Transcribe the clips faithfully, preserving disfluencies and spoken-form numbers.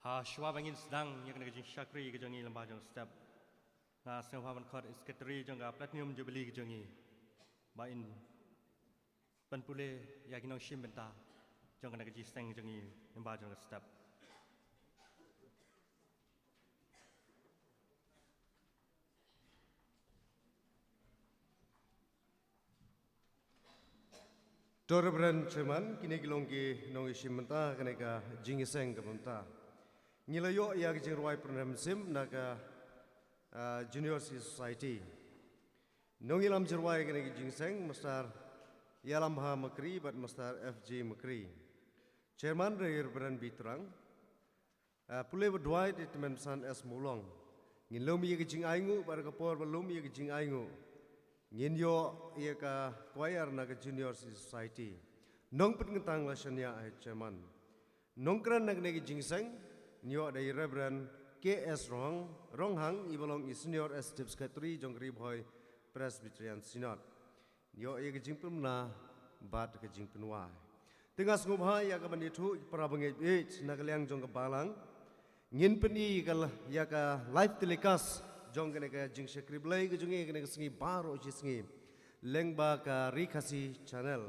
Ah, shuwa ba ngin sdang ïa kane ka jingshakri ka jong ngi lyngba jong step, nga sngewbha ban khot ïa i Secretary jong ka Platinum Jubilee ka jong ngi ba in pynpule ïa ki nongshim bynta jong kane ka jingseng jong ngi lyngba jong step. To Reverend Chairman, kine ki long ki nongshim bynta kane ka jingïaseng ka bynta. Ngi la ïoh ïa ka jingrwai pyrshah mynsiem na ka, ah, Junior Society. Nongïalam jingrwai kane ka jingseng, Mister Ïalamha Makri bad Mister F J Makri. Chairman Reverend B Trang. Ah, pule bad duwai da i Tymmen Basan S Mawlong. Ngin lum ïa ka jingainguh bad ha ka por ba lum ïa ka jingainguh, ngin ïoh ïa ka choir na ka Junior Society. Nongpynkyntang la shaniah, eh, Chairman. Nongkren na kane ka jingseng, ngi ïoh da i Reverend K S Ronghang, Ronghang, i ba long i Senior Executive Secretary jong ka Ri Bhoi Presbyterian Synod. Ïoh ïa ka jingpynbna bad ka jingpynwai. Te nga sngewbha ïa ka ban ïathuh ïa ki para bangeit baieit na ka liang jong ka balang. Ngin pyni ïa ka la-, ïa ka live telecast jong kane ka jingshakri Blei ka jong ngi kane ka sngi baroh shi sngi lyngba ka Ri Khasi Channel.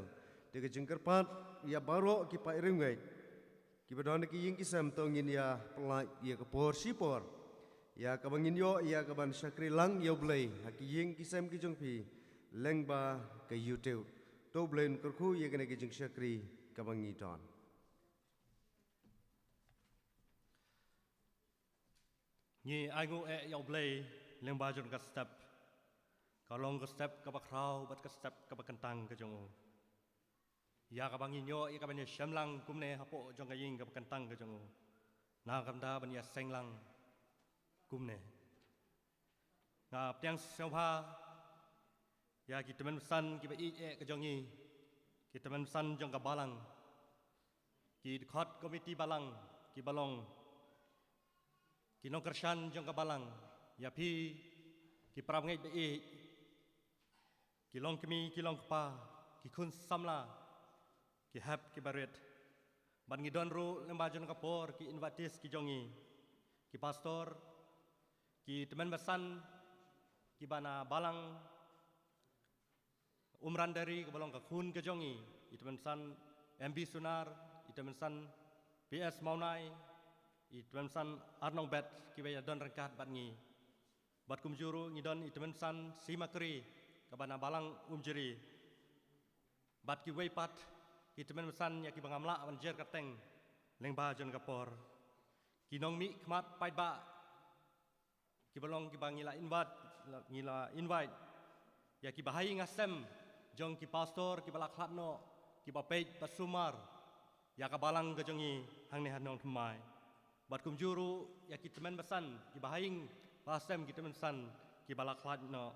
Te ka jingkyrpad ïa baroh ki paid riewngeit kiba don ha ki ïing ki sem, to ngin ïa pyllait ïa ka por shi por ïa kaba ngin ïoh ïa ka ban shakri lang ïa U Blei ha ki ïing ki sem ki jong phi lyngba ka YouTube. To U Blei un kyrkhu ïa kane ka jingshakri kaba ngi don. Ngi ainguh eh ïa U Blei lyngba jong ka step. Ka long ka step kaba khraw bad ka step kaba kyntang ka jong u. Ïa kaba ngin ïoh ïa ka ban ïashem lang kumne hapoh jong ka ïing kaba kyntang ka jong u na ka bynta ban ïaseng lang kumne. Nga pdiang sngewbha ïa ki tymmen basan kiba ïeit eh ka jong ngi, ki tymmen basan jong ka balang, ki dkhot komiti balang kiba long ki nongkyrshan jong ka balang, ïa phi ki para bangeit baieit, ki longkmie ki longkpa, ki khun samla, ki hep ki barit. Bad ngi don ruh lyngba jong ka por ki invitees ki jong ngi, ki pastor, ki tymmen basan kiba na balang Umrandari kaba long ka khun ka jong ngi, i tymmen basan M B Sunar, i tymmen basan P S Mawnai, i tymmen basan Arnongbet kiba ïa don ryngkat bad ngi. Bad kumjuh ruh ngi don i tymmen basan Sima Kri kaba na balang Umjri. Bad kiwei pat ki tymmen basan ïa kiba ngam lah ban jer kyrteng lyngba jong ka por. Ki nongmihkhmat paidbah kiba long kiba ngi la invite, ngi la invite ïa kiba ha ïing ha sem jong ki pastor kiba la khlad noh, kiba peit ba sumar ïa ka balang ka jong ngi hangne ha Nongthymmai. Bad kumjuh ruh ïa ki tymmen basan kiba ha ïing ba ha sem ki tymmen basan kiba la khlad noh.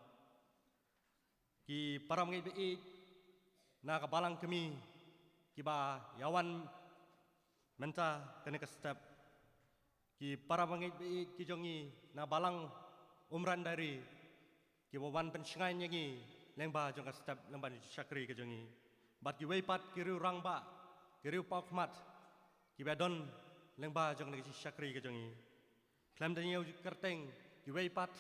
Ki para bangeit baieit na ka balang kmie kiba ïa wan mynta kane ka step. Ki para bangeit baieit ki jong ngi na balang Umrandari kiba wan pynshngaiñ ïa ngi lyngba jong ka step lyngba jong ka shakri ka jong ngi. Bad kiwei pat ki riew rangbah, ki riew paw khmat kiba don lyngba jong ka shakri ka jong ngi. Khlem da ñiew kyrteng kiwei pat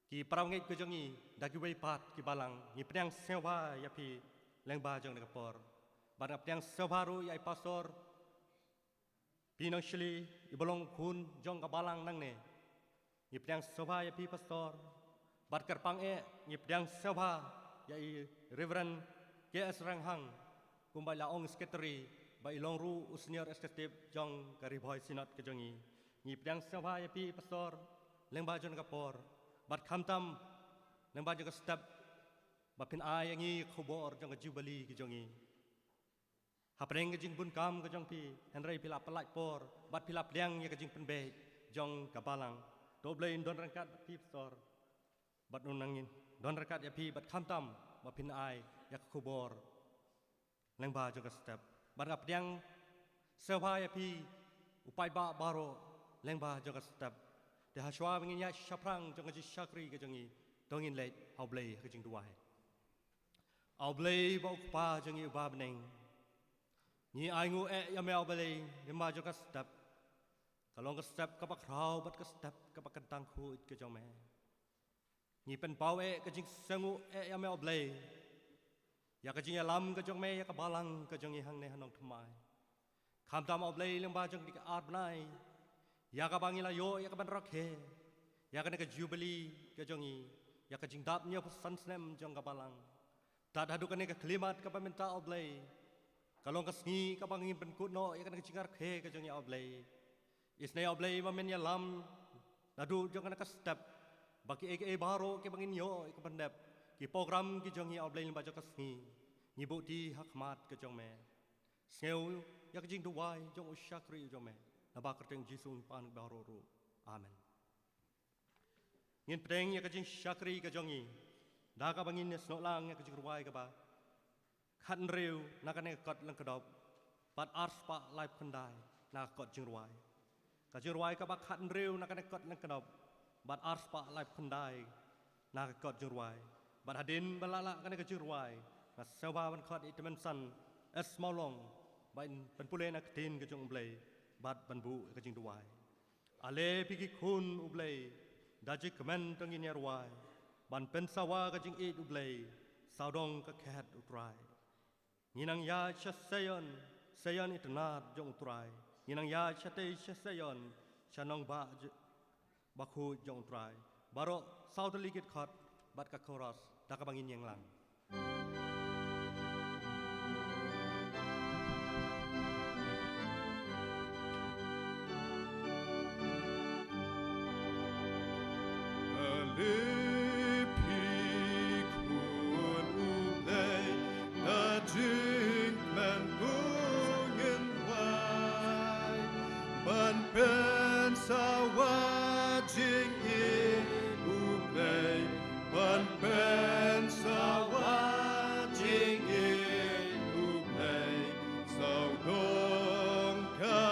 ki para bangeit ka jong ngi da kiwei pat ki balang, ngi pdiang sngewbha ïa phi lyngba jong ka por. Bad nga pdiang sngewbha ruh ïa i pastor Pi Nongshli, iba long khun jong ka balang nangne. Ngi pdiang sngewbha ïa phi pastor. Bad kyrpang eh ngi pdiang sngewbha ïa i Reverend K S Ronghang kumba la ong secretary, ba i long ruh u senior executive jong ka Ri Bhoi Synod ka jong ngi. Ngi pdiang sngewbha ïa phi pastor lyngba jong ka por, bad khamtam lyngba jong ka step ba phin ai ïa ngi ka khubor jong ka Jubilee ka jong ngi. Hapdeng ka jingbun kam ka jong phi, hynrei phi la pyllait por bad phi la pdiang ïa ka jingpynbeit jong ka balang. To U Blei un don ryngkat bad phi pastor, bad un nang don ryngkat ïa phi bad khamtam ba phin ai ïa ka khubor lyngba jong ka step. Bad nga pdiang sngewbha ïa phi u paidbah baroh lyngba jong ka step. Te hashwa ba ngin ïaid shaphrang jong ka jingshakri ka jong ngi, to ngin leit ha U Blei ha ka jingduwai. A U Blei ba u Kpa jong ngi uba ha bneng, ngi ainguh eh ïa me a U Blei lyngba jong ka step. Ka long ka step kaba khraw bad ka step kaba kyntang khuid ka jong me. Ngi pynpaw eh ka jingsngewnguh eh ïa me, O Blei, ïa ka jingïalam ka jong me ïa ka balang ka jong ngi hangne ha Nongthymmai. Khamtam, O Blei, lyngba jong kane ka ar bnai, ïa kaba ngi la ïoh ïa ka ban rakhe ïa kane ka jubili ka jong ngi, ïa ka jingdap hynñiewphew san snem jong ka balang. Tad haduh kane ka khyllipmat kaba mynta, O Blei, ka long ka sngi kaba ngin pynkut noh ïa kane ka jingrakhe ka jong ngi, O Blei. Isynei, O Blei, ba men ïalam naduh jong kane ka step, ba kiei kiei baroh kiba ngin ïoh ïa ka pyndep, ki program ki jong ngi, O Blei, lyngba jong ka sngi, ngi buh kti ha khmat ka jong me. Sngew ïa ka jingduwai jong u shakri jong me. Naba kyrteng Jisu ngi pan baroh ruh. Amen. Ngin pdiang ïa ka jingshakri ka jong ngi da kaba ngin ïasnoh lang ïa ka jingrwai kaba khathynriew na kane ka kot lyngkdop bad arspah laiphew khyndai na ka kot jingrwai. Ka jingrwai kaba khathynriew na kane ka kot lyngkdop bad arspah laiphew khyndai na ka kot jingrwai. Bad hadien ba la lah kane ka jingrwai, nga sngewbha ban khot ïa i Tymmen San S Mawlong ba in pynpule na ka ktien ka jong U Blei bad ban buh ïa ka jingduwai. Ale phi ki khun U Blei, da jingkmen to ngin ïa rwai, ban pynsawa ka jingïeit U Blei, sawdong ka khet U Trai. Ngin nang ïaid sha Seion, Seion itynnad jong U Trai. Ngin nang ïaid shatei sha Seion, sha nongbah j-, bakhuid jong U Trai. Baroh saw tylli ki dkhot bad ka chorus, da kaba ngin ïeng lang. Liphi khun U Blei, na jingkmen to ngin rwai, ban pynsawa jingïeit U Blei, ban pynsawa jingïeit U Blei, sawdong ka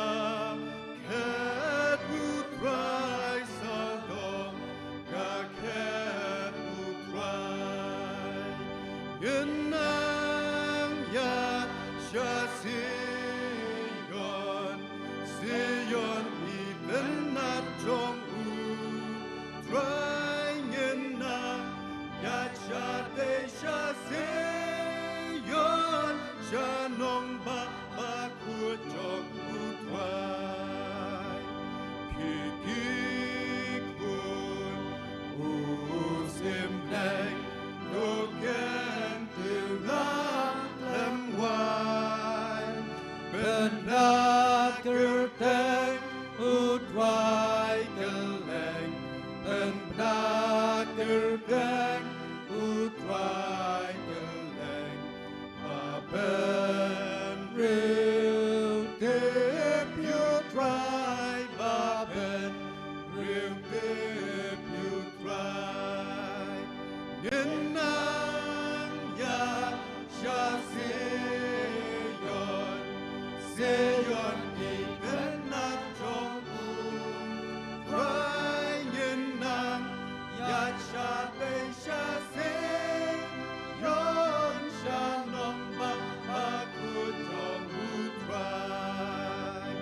khet U Trai, sawdong ka khet U Trai. Ngin nang ïaid sha Seion, Seion itynnad jong U Trai. Ngin nang ïaid shatei sha Seion, sha nongbah bakhuid jong U Trai. Phi ki khun u Syiem Blei, to kyntiew lang lem wai. Pynbna kyrteng U Trai kylleng, pynbna kyrteng U Trai kylleng. Ba pynriew tip ïa U Trai, ba pynriew tip ïa U Trai. Ngin nang ïaid sha Seion, Seion itynnad jong U Trai. Ngin nang ïaid shatei sha Seion, sha nongbah bakhuid jong U Trai.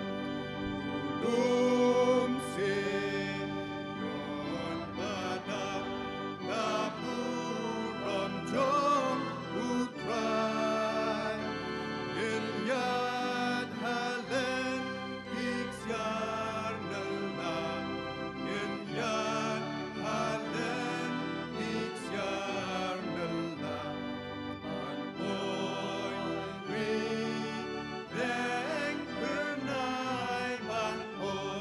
U lum Seion ba dap na burom jong U Trai. Ngin ïaid ha lynti ksiar nyllad, ngin ïaid ha lynti ksiar nyllad. Ban poi ri deng kyrnai, ban poi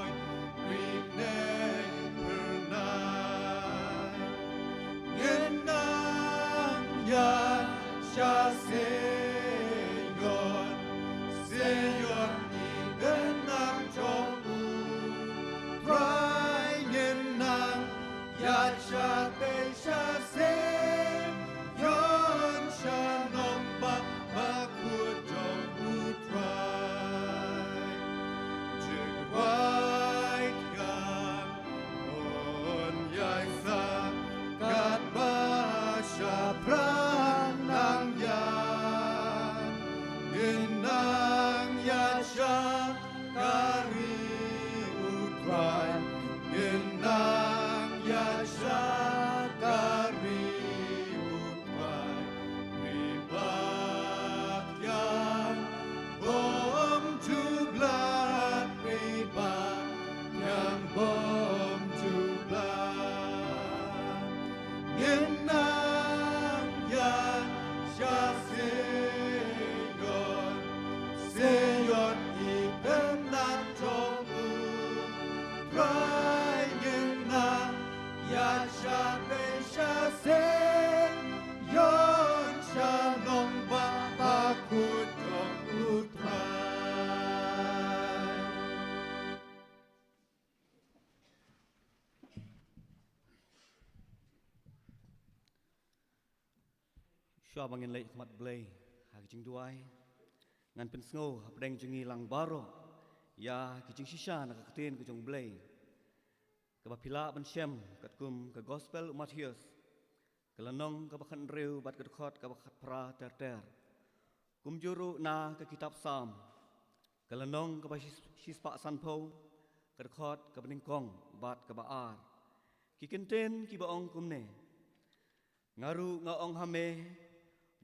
Shuwa ba ngin leit khmat Blei ha ka jingduwai, ngan pynsngew hapdeng jong ngi lang baroh ïa ka jingshisha na ka ktien ka jong Blei, kaba phi lah ban shem katkum ka Gospel u Mathaios, ka lynnong kaba khathynriew bad ka dkhot kaba khatphra ter ter. Kumjuh ruh na ka kitab Salm, ka lynnong kaba shis-, shispah sanphew, ka dkhot kaba nyngkong bad kaba ar. Ki kyntien kiba ong kumne: Nga ruh nga ong ha me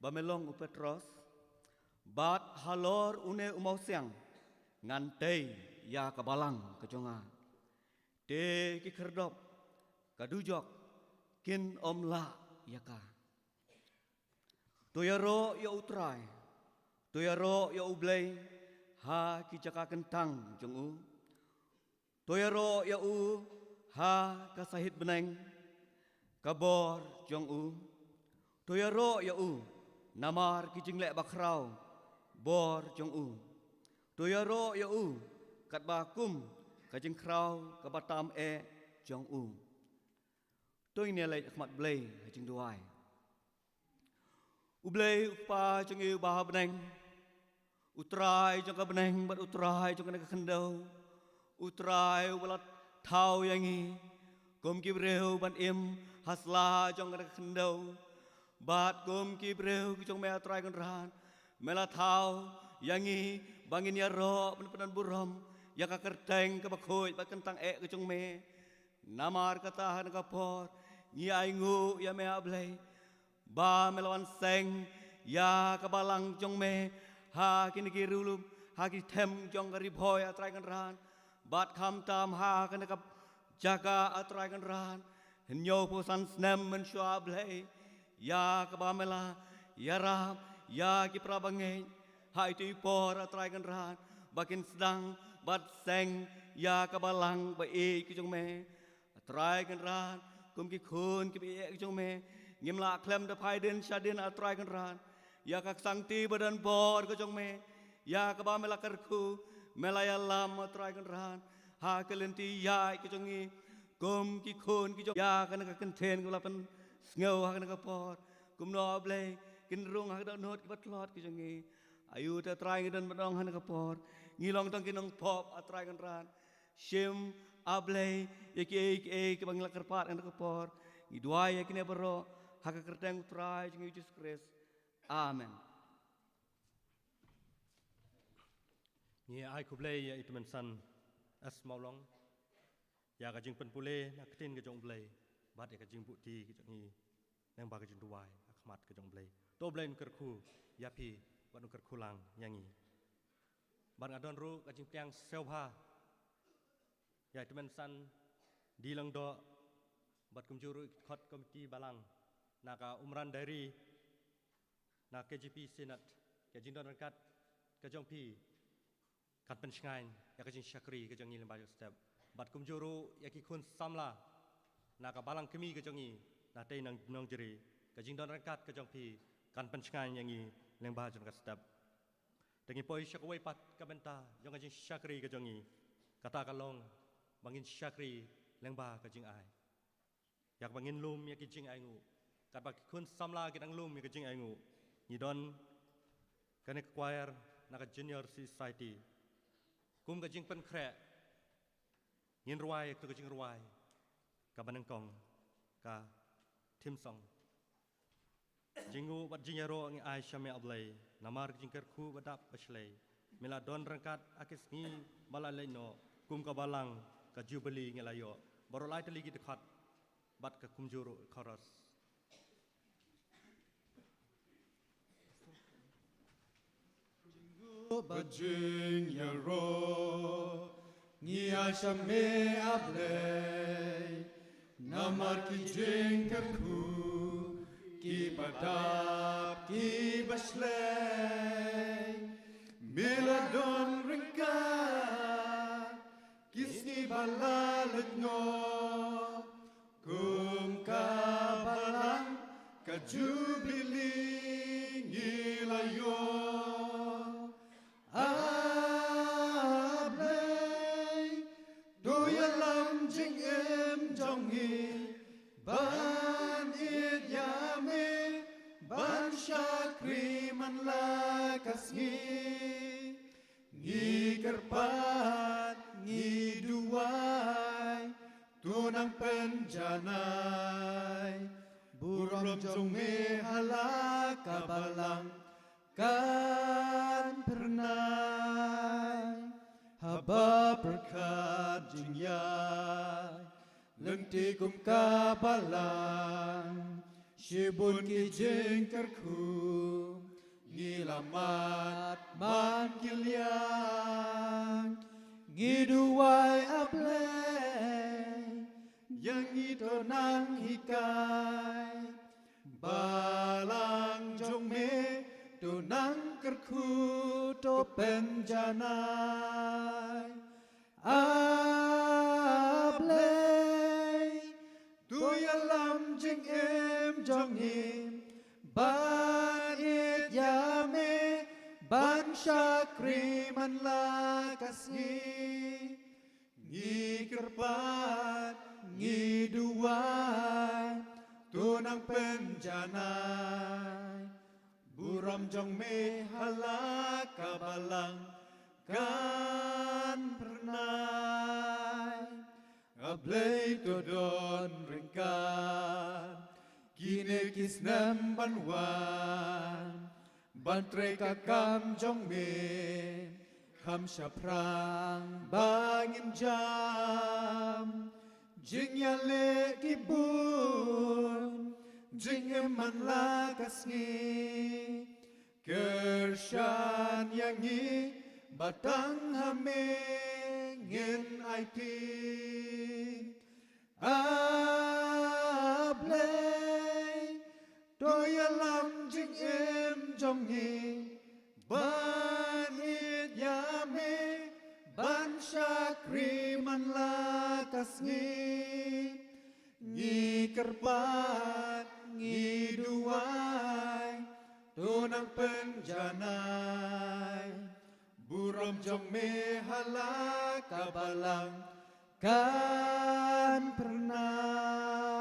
ba me long u Petros, bad halor une u mawsiang ngan tei ïa ka balang ka jong nga. Te ki khyrdop ka dujok kin ym lah ïa ka. To ïaroh ïa U Trai, to ïaroh ïa U Blei ha ki jaka kyntang jong u. To ïaroh ïa u ha ka sahit bneng, ka bor jong u. To ïaroh ïa u namar ki jingleh bakhraw, bor jong u. To ïaroh ïa u katba kum ka jingkhraw kaba tam eh jong u. To ngin ïa leit khmat Blei ha jingduwai. U Blei U Kpa jong ngi uba ha bneng, U Trai jong ka bneng bad U Trai jong kane ka khyndew, U Trai uba la thaw ïa ngi kum ki briew ban im ha sla jong kane ka khyndew, bad kum ki briew ki jong me, A Trai Kynrad, me la thaw ïa ngi ba ngin ïaroh ban pyndonburom ïa ka kyrteng kaba khuid bad kyntang eh ka jong me. Namar kata ha kane ka por ngi ainguh ïa me, A Blei, ba me la wan seng ïa ka balang jong me ha kine ki rulum, ha ki them jong ka Ri Bhoi, A Trai Kynrad, bad khamtam ha kane ka jaka, A Trai Kynrad. Hynñiewphew san snem mynshuwa, A Blei, ïa kaba me la ïarap ïa ki para bangeit ha ito i por, A Trai Kynrad, ba kin sdang bad seng ïa ka balang ba ïeit ka jong me. A Trai Kynrad, kum ki khun kiba ïeit ka jong me, ngim lah khlem da phai dien shadien, A Trai Kynrad, ïa ka ksangti ba don bor ka jong me, ïa kaba me la kyrkhu, me la ïalam, A Trai Kynrad, ha ka lynti ïaid ka jong ngi kum ki khun ki jong, ïa kane ka kyntien kaba la pynsngew ha kane ka por. Kumno, A Blei, kin rung ha ka dohnud kaba tlot ka jong ngi. Aïu te, A Trai, ngi don ban ong ha kane ka por, ngi long tang ki nongpop, A Trai Kynrad. Shim, A Blei, ïa kiei kiei kiba ngi la kyrpad ha kane ka por. Ngi duwai ïa kine baroh ha ka kyrteng U Trai jong ngi Jisu Khrist. Amen. Ngi ai khublei ïa i Tymmen San S Mawlong ïa ka jingpynpule na ka ktien ka jong U Blei bad ïa ka jingbuhti ka jong i lyngba ka jingduwai ha khmat ka jong U Blei. To U Blei un kyrkhu ïa phi bad un kyrkhu lang ïa ngi. Bad nga don ruh ka jingpdiang sngewbha ïa i Tymmen San D Lyngdoh bad kumjuh ruh i dkhot komiti balang na ka Umran Diary, na K J P Synod, ka jingdon ryngkat ka jong phi kan pynshngaiñ ïa ka jingshakri ka jong ngi lyngba jong ka step. Bad kumjuh ruh ïa ki khun samla na ka balang kmie ka jong ngi na Tei Nong, Nongjri, ka jingdon ryngkat ka jong phi kan pynshngaiñ ïa ngi lyngba jong ka step. Te ngin poi sha kawei pat ka bynta jong ka jingshakri ka jong ngi, kata ka long ba ngin shakri lyngba ka jingai. Ïa kaba ngin lum ïa ki jingainguh. Katba ki khun samla ki dang lum ïa ki jingainguh, ngi don kane ka choir na ka Junior Society. Kum ka jingpynkhreh, ngin rwai ïa katu ka jingrwai kaba nyngkong, ka theme song. Jingnguh bad jingïaroh ngi ai sha me, A Blei, namar ka jingkyrkhu ba dap ba shlei. Me la don ryngkat ha ki sngi ba la leit noh, kum ka balang ka jubili ngi la ïoh. Baroh lai tylli ki dkhot bad ka kumjuh ruh chorus. Ba jingïaroh ngi ai sha me, A Blei, namar ki jingkyrkhu kiba dap kiba shlei. Me la don ryngkat ki sngi ba la leit noh, kum ka balang ka jubili ngi la ïoh. A Blei, to ïalam jingim jong ngi ban ïeit ïa me, ban sha la ka sngi, ngi kyrpad, ngi duwai, to nang pynjanai. Burom jong me ha la ka balang kan phyrnai. Haba pyrkhat jingïaid lynti kum ka balang, shibun ki jingkyrkhu ngi la mad man ki liang. Ngi duwai, A Blei, ïa ngi to nang hikai. Balang jong me to nang kyrkhu, to pynjanai. A Blei, to ïalam jingim jong ngi, ban ïeit ïa me, ban shakri man la ka sngi. Ngi kyrpad, ngi duwai, to nang pynjanai. Burom jong me ha la ka balang kan phyrnai. A Blei, to don ryngkat kine ki snem ban wan, ban trei ka kam jong me, kham shaphrang ba ngin jam. Jingïaleh ki bun, jingim man la ka sngi, kyrshan ïa ngi ba tang ha me ngin aiti. A Blei, to ïalam jingim jong ngi, ban ïeit ïa me, ban shakri man la ka sngi. Ngi kyrpad, ngi duwai, to nang pynjanai. Burom jong me ha la ka balang kan phyrnai.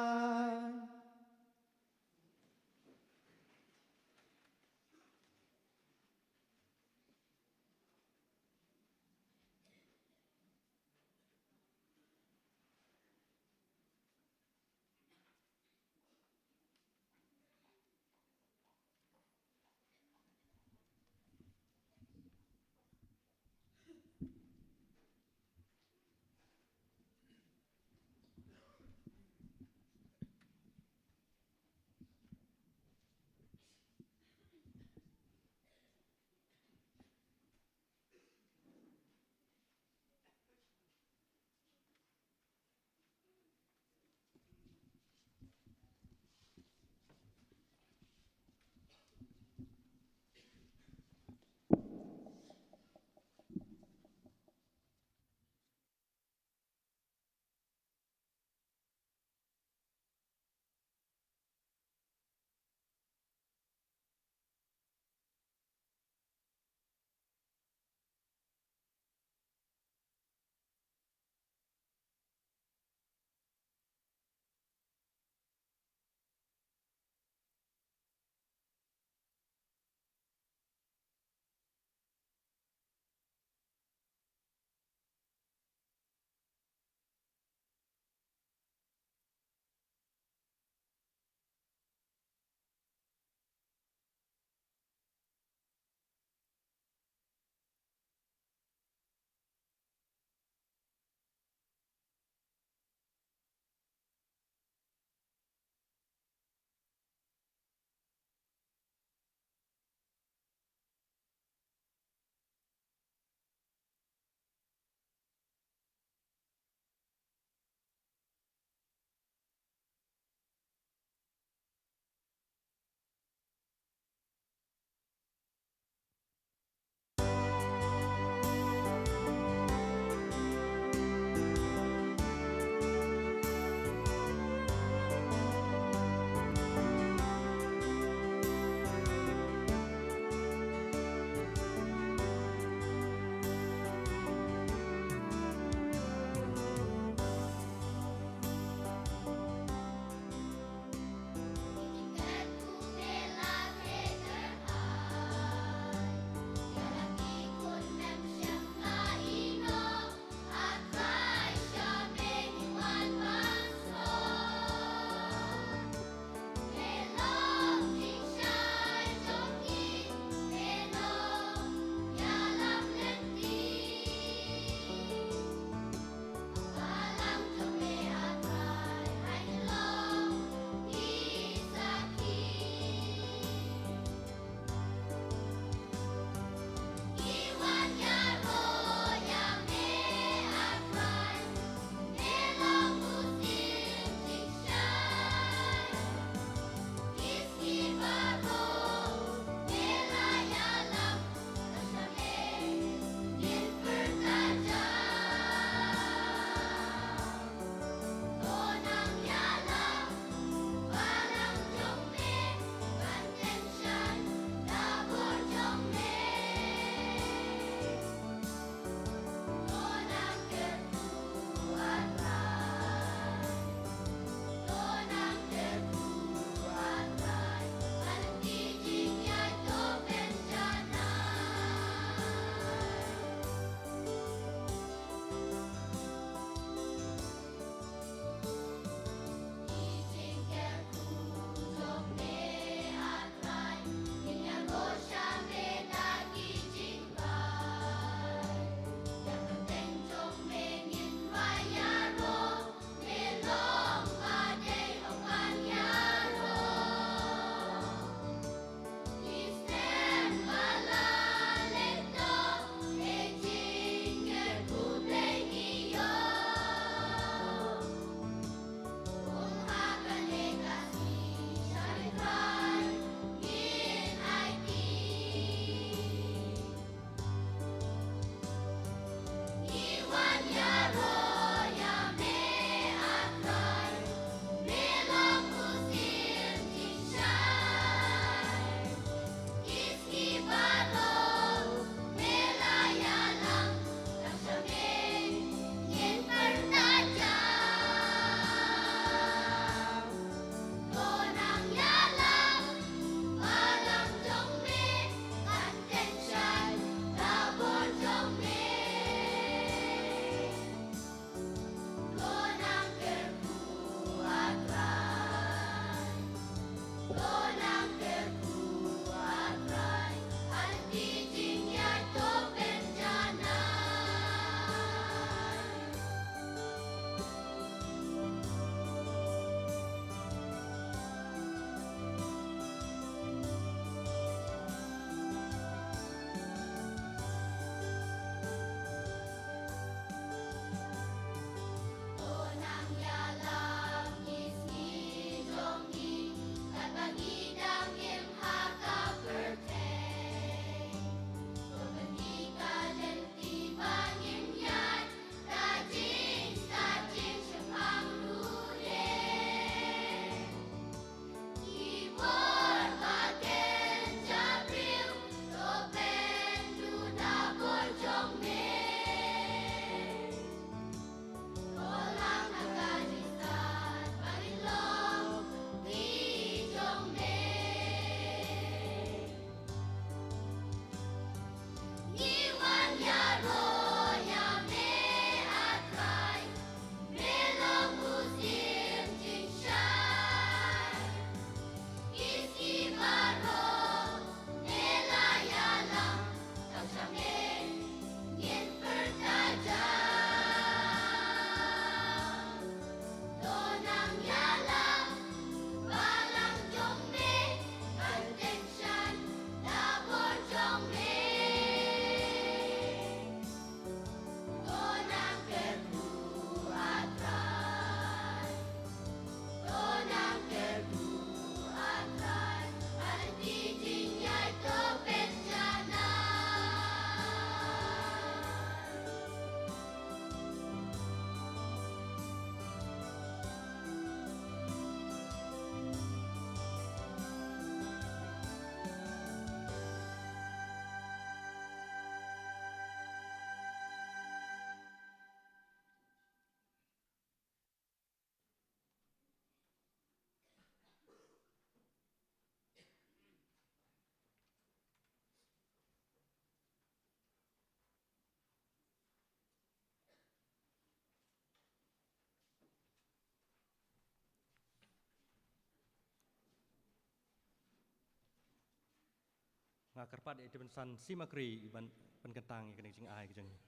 Nga kyrpad ïa i Tymmen San Simakri ban pynkyntang ïa kane ka jingai ka jong ngi.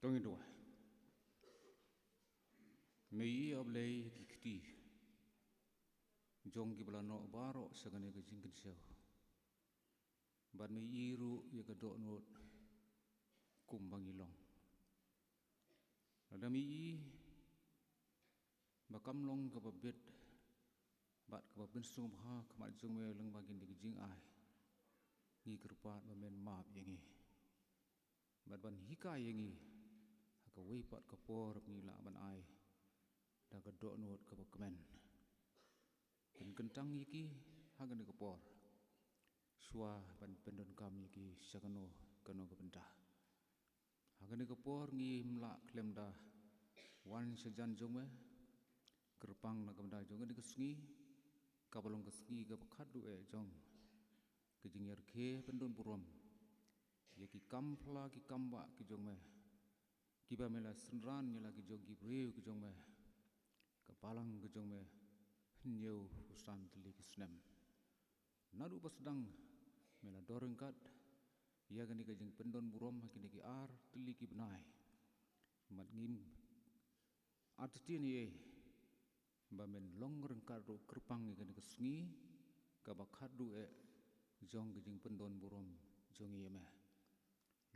To ngin duwai. Mei ïa U Blei ki kti jong kiba la noh baroh sha kane ka jingkynshew. Bad mei ïa ruh ïa ka dohnud kumba ngi long. Lada mei ïa ba kam long kaba bit bad kaba pynsngewbha ha khmat jong me lyngba kine ki jingai, ngi kyrpad ba men map ïa ngi bad ban hikai ïa ngi ha kawei pat ka por ba ngi lah ban ai da ka dohnud kaba kmen. Pynkyntang ïa ki ha kane ka por shuwa ban pyndonkam ïa ki sha kano kano ka bynta. Ha kane ka por ngim lah khlem da wan sha jan jong me kyrpang na ka bynta jong kane ka sngi kaba long ka sngi kaba khatduh eh jong ka jingïarkhie pyndon burom ïa ki kam pla ki kam bah ki jong me, kiba me la synran ïa la ki jong ki briew ki jong me, ka balang ka jong me, hynñiew u san tylli ki snem. Naduh ba sdang me la don ryngkat ïa kane ka jingpyndon burom ha kine ki ar tylli ki bnai. Mat ngim artatien ïa ba men long ryngkat ruh kyrpang ïa kane ka sngi kaba khatduh eh jong ka jingpyndon burom jong ngi ïa me.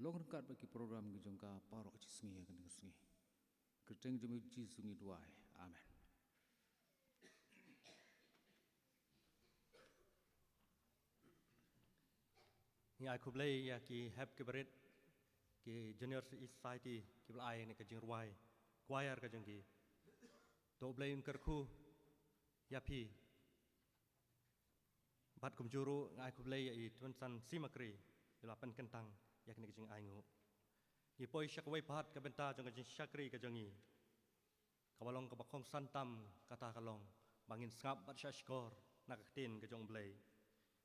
Long ryngkat bad ki program ki jong ka baroh shi sngi ha kane ka sngi. Kyrteng jong me Jisu ngi duwai. Amen. Ngi ai khublei ïa ki hep ki barit, ki Junior Society kiba la ai ïa kane ka jingrwai choir ka jong ki. To U Blei un kyrkhu ïa phi. Bad kumjuh ruh nga ai khublei ïa i Tymmen San Simakri iba la pynkyntang ïa kane ka jingainguh. Ngi poi sha kawei pat ka bynta jong ka jingshakri ka jong ngi, kaba long kaba kongsan tam, kata ka long ba ngin sngap bad shahshkor na ka ktien ka jong U Blei.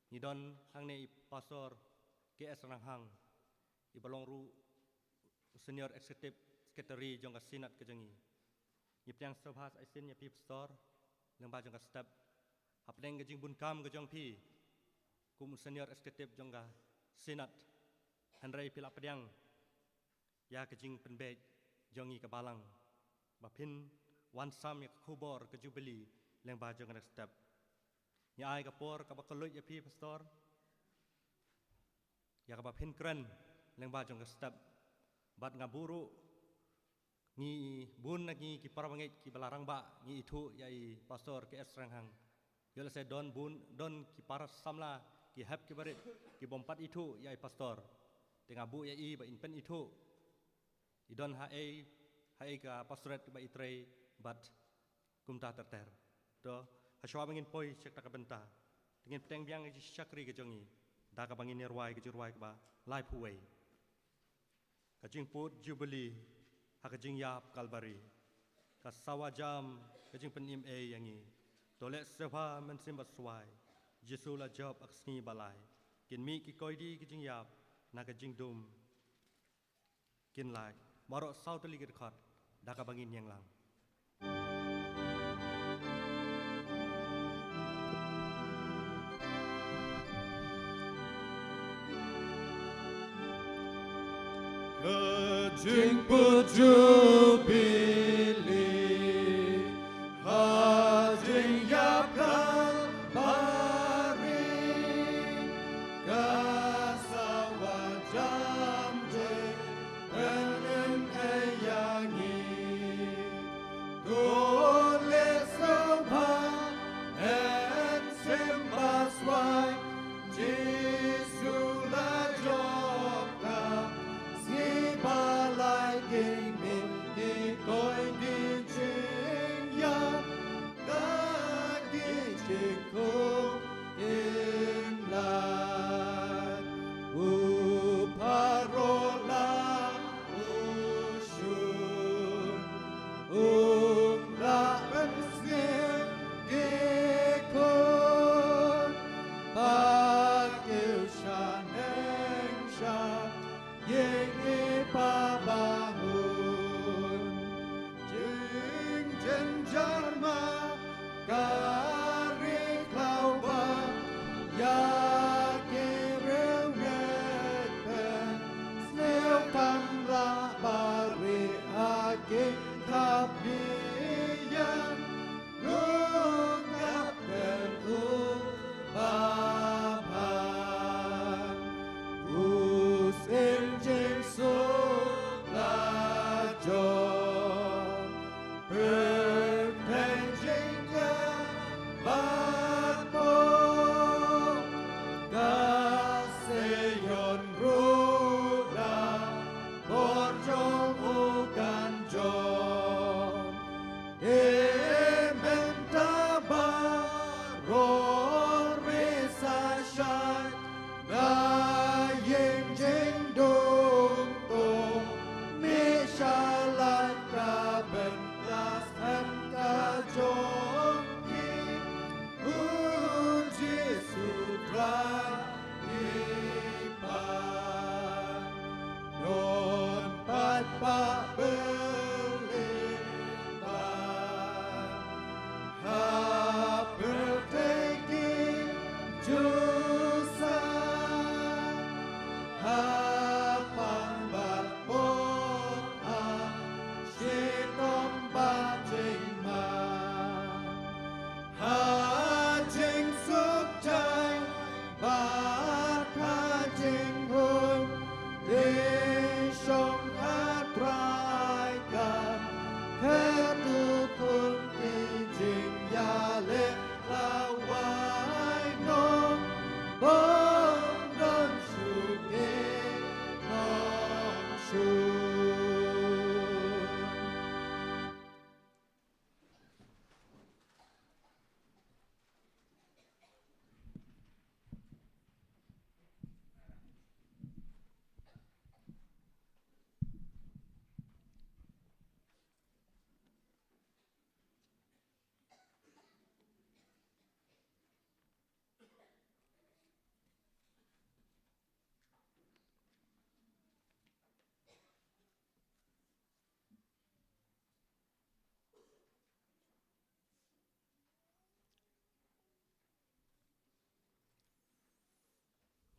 Ngi don hangne i Pastor K S Ranghang, iba long ruh Senior Executive Secretary jong ka Synod ka jong ngi. Ngi pdiang sngewbha sa shisien ïa phi Pastor lyngba jong ka step hapdeng ka jingbun kam ka jong phi kum u Senior Executive jong ka Synod. Hynrei phi la pdiang ïa ka jingpynbeit jong ngi ka balang ba phin wan sam ïa ka khubor ka Jubilee lyngba jong ka step. Ngi ai ka por kaba kylluid ïa phi Pastor ïa kaba phin kren lyngba jong ka step. Bad nga buh ruh, ngi bun na ngi ki para bangeit kiba la rangbah ngi ithuh ïa i Pastor K S Ranghang. Ïoh lehse don bun, don ki para samla, ki hep ki barit kibym pat ithuh ïa i Pastor. Te nga buh ïa i ba in pynithuh i don haei haei ka pastorate ba i trei bad kumta ter ter. To, hashwa ba ngin poi sha kata ka bynta, te ngin pdiang biang ïa ka jingshakri ka jong ngi da kaba ngin ïarwai ka jingrwai kaba laiphew wei. Ka jingput Jubilee Ha ka jingïap Kalbari, ka sawa jam ka jingpynim ei ïa ngi. To leh sngewbha mynsiem baswai, Jisu la jop ha ka sngi ba lai. Kin mih ki koidi ki jingïap na ka jingdum. Kin lait baroh saw tylli ki dkhot da kaba ngin ïeng lang. Ka jingput Jubili ha jingïap Kalbari, ka sawa jam jingpynim ei ïa ngi. To leh sngewbha mynsiem baswai, Jisu la jop ha ka sngi ba lai. Kin mih ki koidi jingïap na ki jingkhun kin lait. U Pharaoh la u shun, um lah pynsngew ki khun. Ba kiew shaneng sha ïing i Pa bahun. Jingjynjar ma ka ri khlaw ba ïa ki riewngeit pynsniew kam lah ba rieh ha ki khapbiang. Nongap kyrhuh ba bha, u syiem jingsuk la jop. Pyrthei jingkyrpad pop, ka Sion ruh da bor jong u kan jop. Te mynta baroh ri sa shai na ïing jingdum, to mih sha lad ka bynta skhem ka jong phi, u Jisu Trai phi pat. Don pat ba beli pat ha pyrthei ki Jiw sa ha pang ba pop ha shitom ba jingma. Ha jingsuk jai bad ha jinghun, ki shong ha Trai ka kyrduh khun, ki jingïaleh lawai nongbym don shuh ki nongshuh.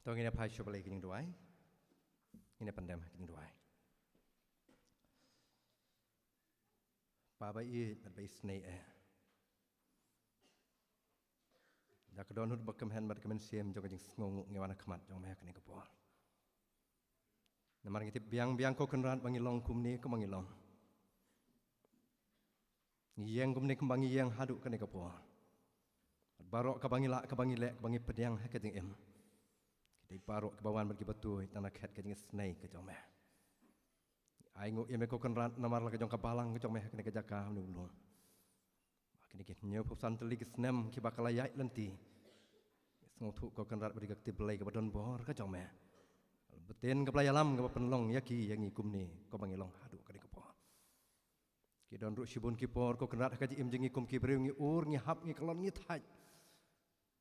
To ngin ïa phai sha ba lai ka jingduwai. Ngin ïa pyndem ha ka jingduwai. Pa ba ïeit bad ba isynei eh, da ka dohnud ba kmen bad ka mynsiem jong ka jingsngewnguh ngi wan ha khmat jong me ha kane ka por. Namar ngi tip biang biang ko Kynrad ba ngi long kumne kumba ngi long. Ngi ïeng kumne kumba ngi ïeng haduh kane ka por. Bad baroh kaba ngi lah, kaba ngi leh, kaba ngi pdiang ha ka jingim, ki dei baroh kiba wan bad kiba tuid na khet ka jingisynei ka jong me. Ai nguh ïa me ko Kynrad namar la ka jong ka balang ka jong me ha kane ka jaka ha une u lum. Ba kine ki hynñiewphew san tylli ki snem kiba ka la ïaid lynti, ngi sngewthuh ko Kynrad ba dei ka kti Blei kaba don bor ka jong me. Bteng kaba la ïalam kaba pynlong ïa ki ïa ngi kumne kumba ngi long haduh kane ka por. Ki don ruh shibun ki por, ko Kynrad, ha ka jingim jong ngi kum ki briew, ngi ur, ngi hap, ngi kyllon, ngi thait.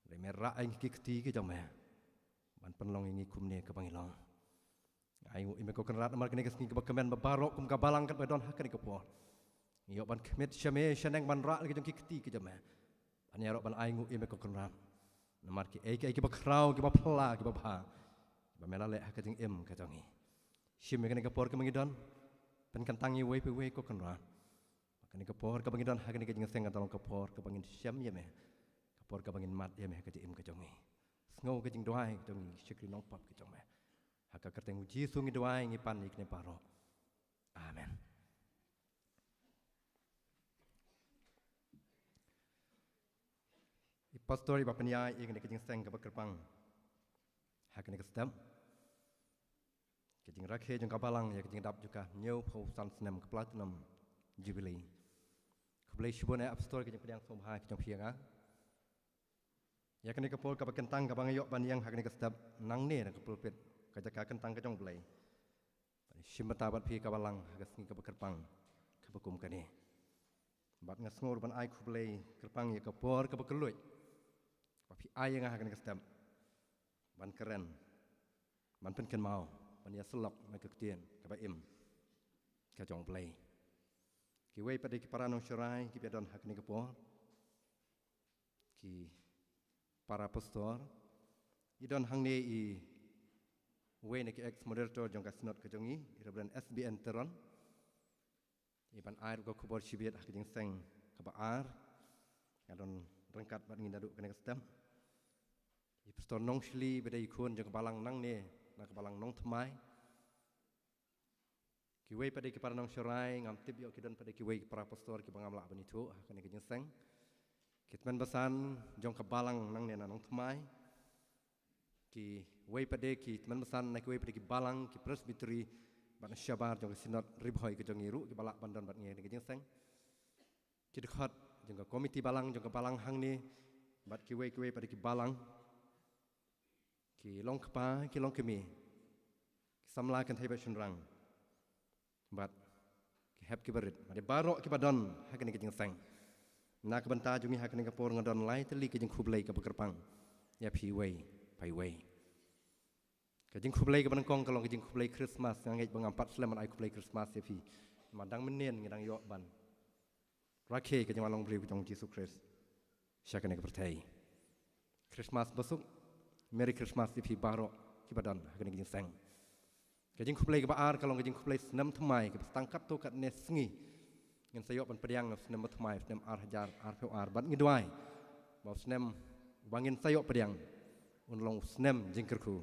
Hynrei me rah ïa ngi ki kti ki jong me ban pynlong ïa ngi kumne kaba ngi long. Ai nguh ïa me, ko Kynrad, namar kane ka sngi kaba kmen ba baroh kum ka balang katba don ha kane ka por, ngi ïoh ban khmih sha me shaneng ban rah la ki jong ki kti ki jong me. Ban ïaroh ban ai nguh ïa me, ko Kynrad, namar kiei kiei kiba khraw, kiba phylla, kiba bha, kiba me la leh ha ka jingim ka jong ngi. Shim ïa kane ka por kaba ngi don, pynkyntang ïa iwei pa iwei, ko Kynrad. Kane ka por kaba ngi don ha kane ka jingïaseng, ka long ka por kaba ngin shem ïa me, ka por kaba ngin mad ïa me ha ka jingim ka jong ngi. Sngew ka jingduwai jong ngi, shakri nongpop ki jong me. Ha ka kyrteng U Jisu ngi duwai, ngi pan ïa kine baroh. Amen. I pastor iba pynïaid ïa kane ka jingïaseng kaba kyrpang ha kane ka step, ka jingrakhe jong ka balang ïa ka jingdap jong ka hynñiewphew san snem ka Platinum Jubilee. Khublei shibun, eh, Pastor, ka jingpdiang sngewbha ka jong phi ïa nga ïa kane ka por kaba kyntang kaba nga ïoh ban ïeng ha kane ka step nangne na ka pulpit, ka jaka kyntang ka jong U Blei. Ban shim bynta bad phi ka balang ha ka sngi kaba kyrpang kaba kum kane. Bad nga sngew ruh ban ai khublei kyrpang ïa ka por kaba kylluid ba phi ai ïa nga ha kane ka step ban kren, ban pynkynmaw, ban ïasyllok na ka ktien kaba im ka jong U Blei. Kiwei pat de ki para nongsharai kiba don ha kane ka por, ki para pastor, i don hangne i wei na ki ex moderator jong ka Synod ka jong ngi, i Reverend S B N Teron. I ban ai ruh ka khubor shibit ha ka jingïaseng kaba ar. Nga don ryngkat bad ngi naduh kane ka step. I Pastor Nongshli, ba dei i khun jong ka balang nangne na ka balang Nongthymmai. Kiwei pat de ki para nongsharai, ngam tip ïoh ki don pat de kiwei ki para pastor kiba ngam lah ban ïathuh ha kane ka jingïaseng. Ki tymmen basan jong ka balang nangne na Nongthymmai. Kiwei pat de ki tymmen basan na kiwei pat de ki balang, ki presbytery bad na shabar jong ka Synod Ri Bhoi ka jong ngi ruh kiba lah ban don bad ngi ha kane ka jingïaseng. Ki dkhot jong ka komiti balang jong ka balang hangne bad kiwei kiwei pat de ki balang, ki long kpa, ki long kmie, ki samla kynthei bad shynrang, bad ki hep ki barit, bad ïa baroh kiba don ha kane ka jingïaseng. Na ka bynta jong ngi ha kane ka por nga don lai tylli ka jingkhublei kaba kyrpang ïa phi iwei pa iwei. Ka jingkhublei kaba nyngkong ka long ka jingkhublei Christmas. Nga ngeit ba ngam pat slem ban ai khublei Christmas ïa phi, namar dang mynnin ngi dang ïoh ban rakhe ka jingwan long briew ka jong U Jisu Khrist sha kane ka pyrthei. Christmas basuk, Merry Christmas ïa phi baroh kiba don ha kane ka jingïaseng. Ka jingkhublei kaba ar ka long ka jingkhublei snem thymmai kaba sdang katto katne sngi. Ngin sa ïoh ban pdiang u snem bathymmai, u snem ar hajar arphew ar, bad ngi duwai ba u snem ba ngin sa ïoh pdiang un long u snem jingkyrkhu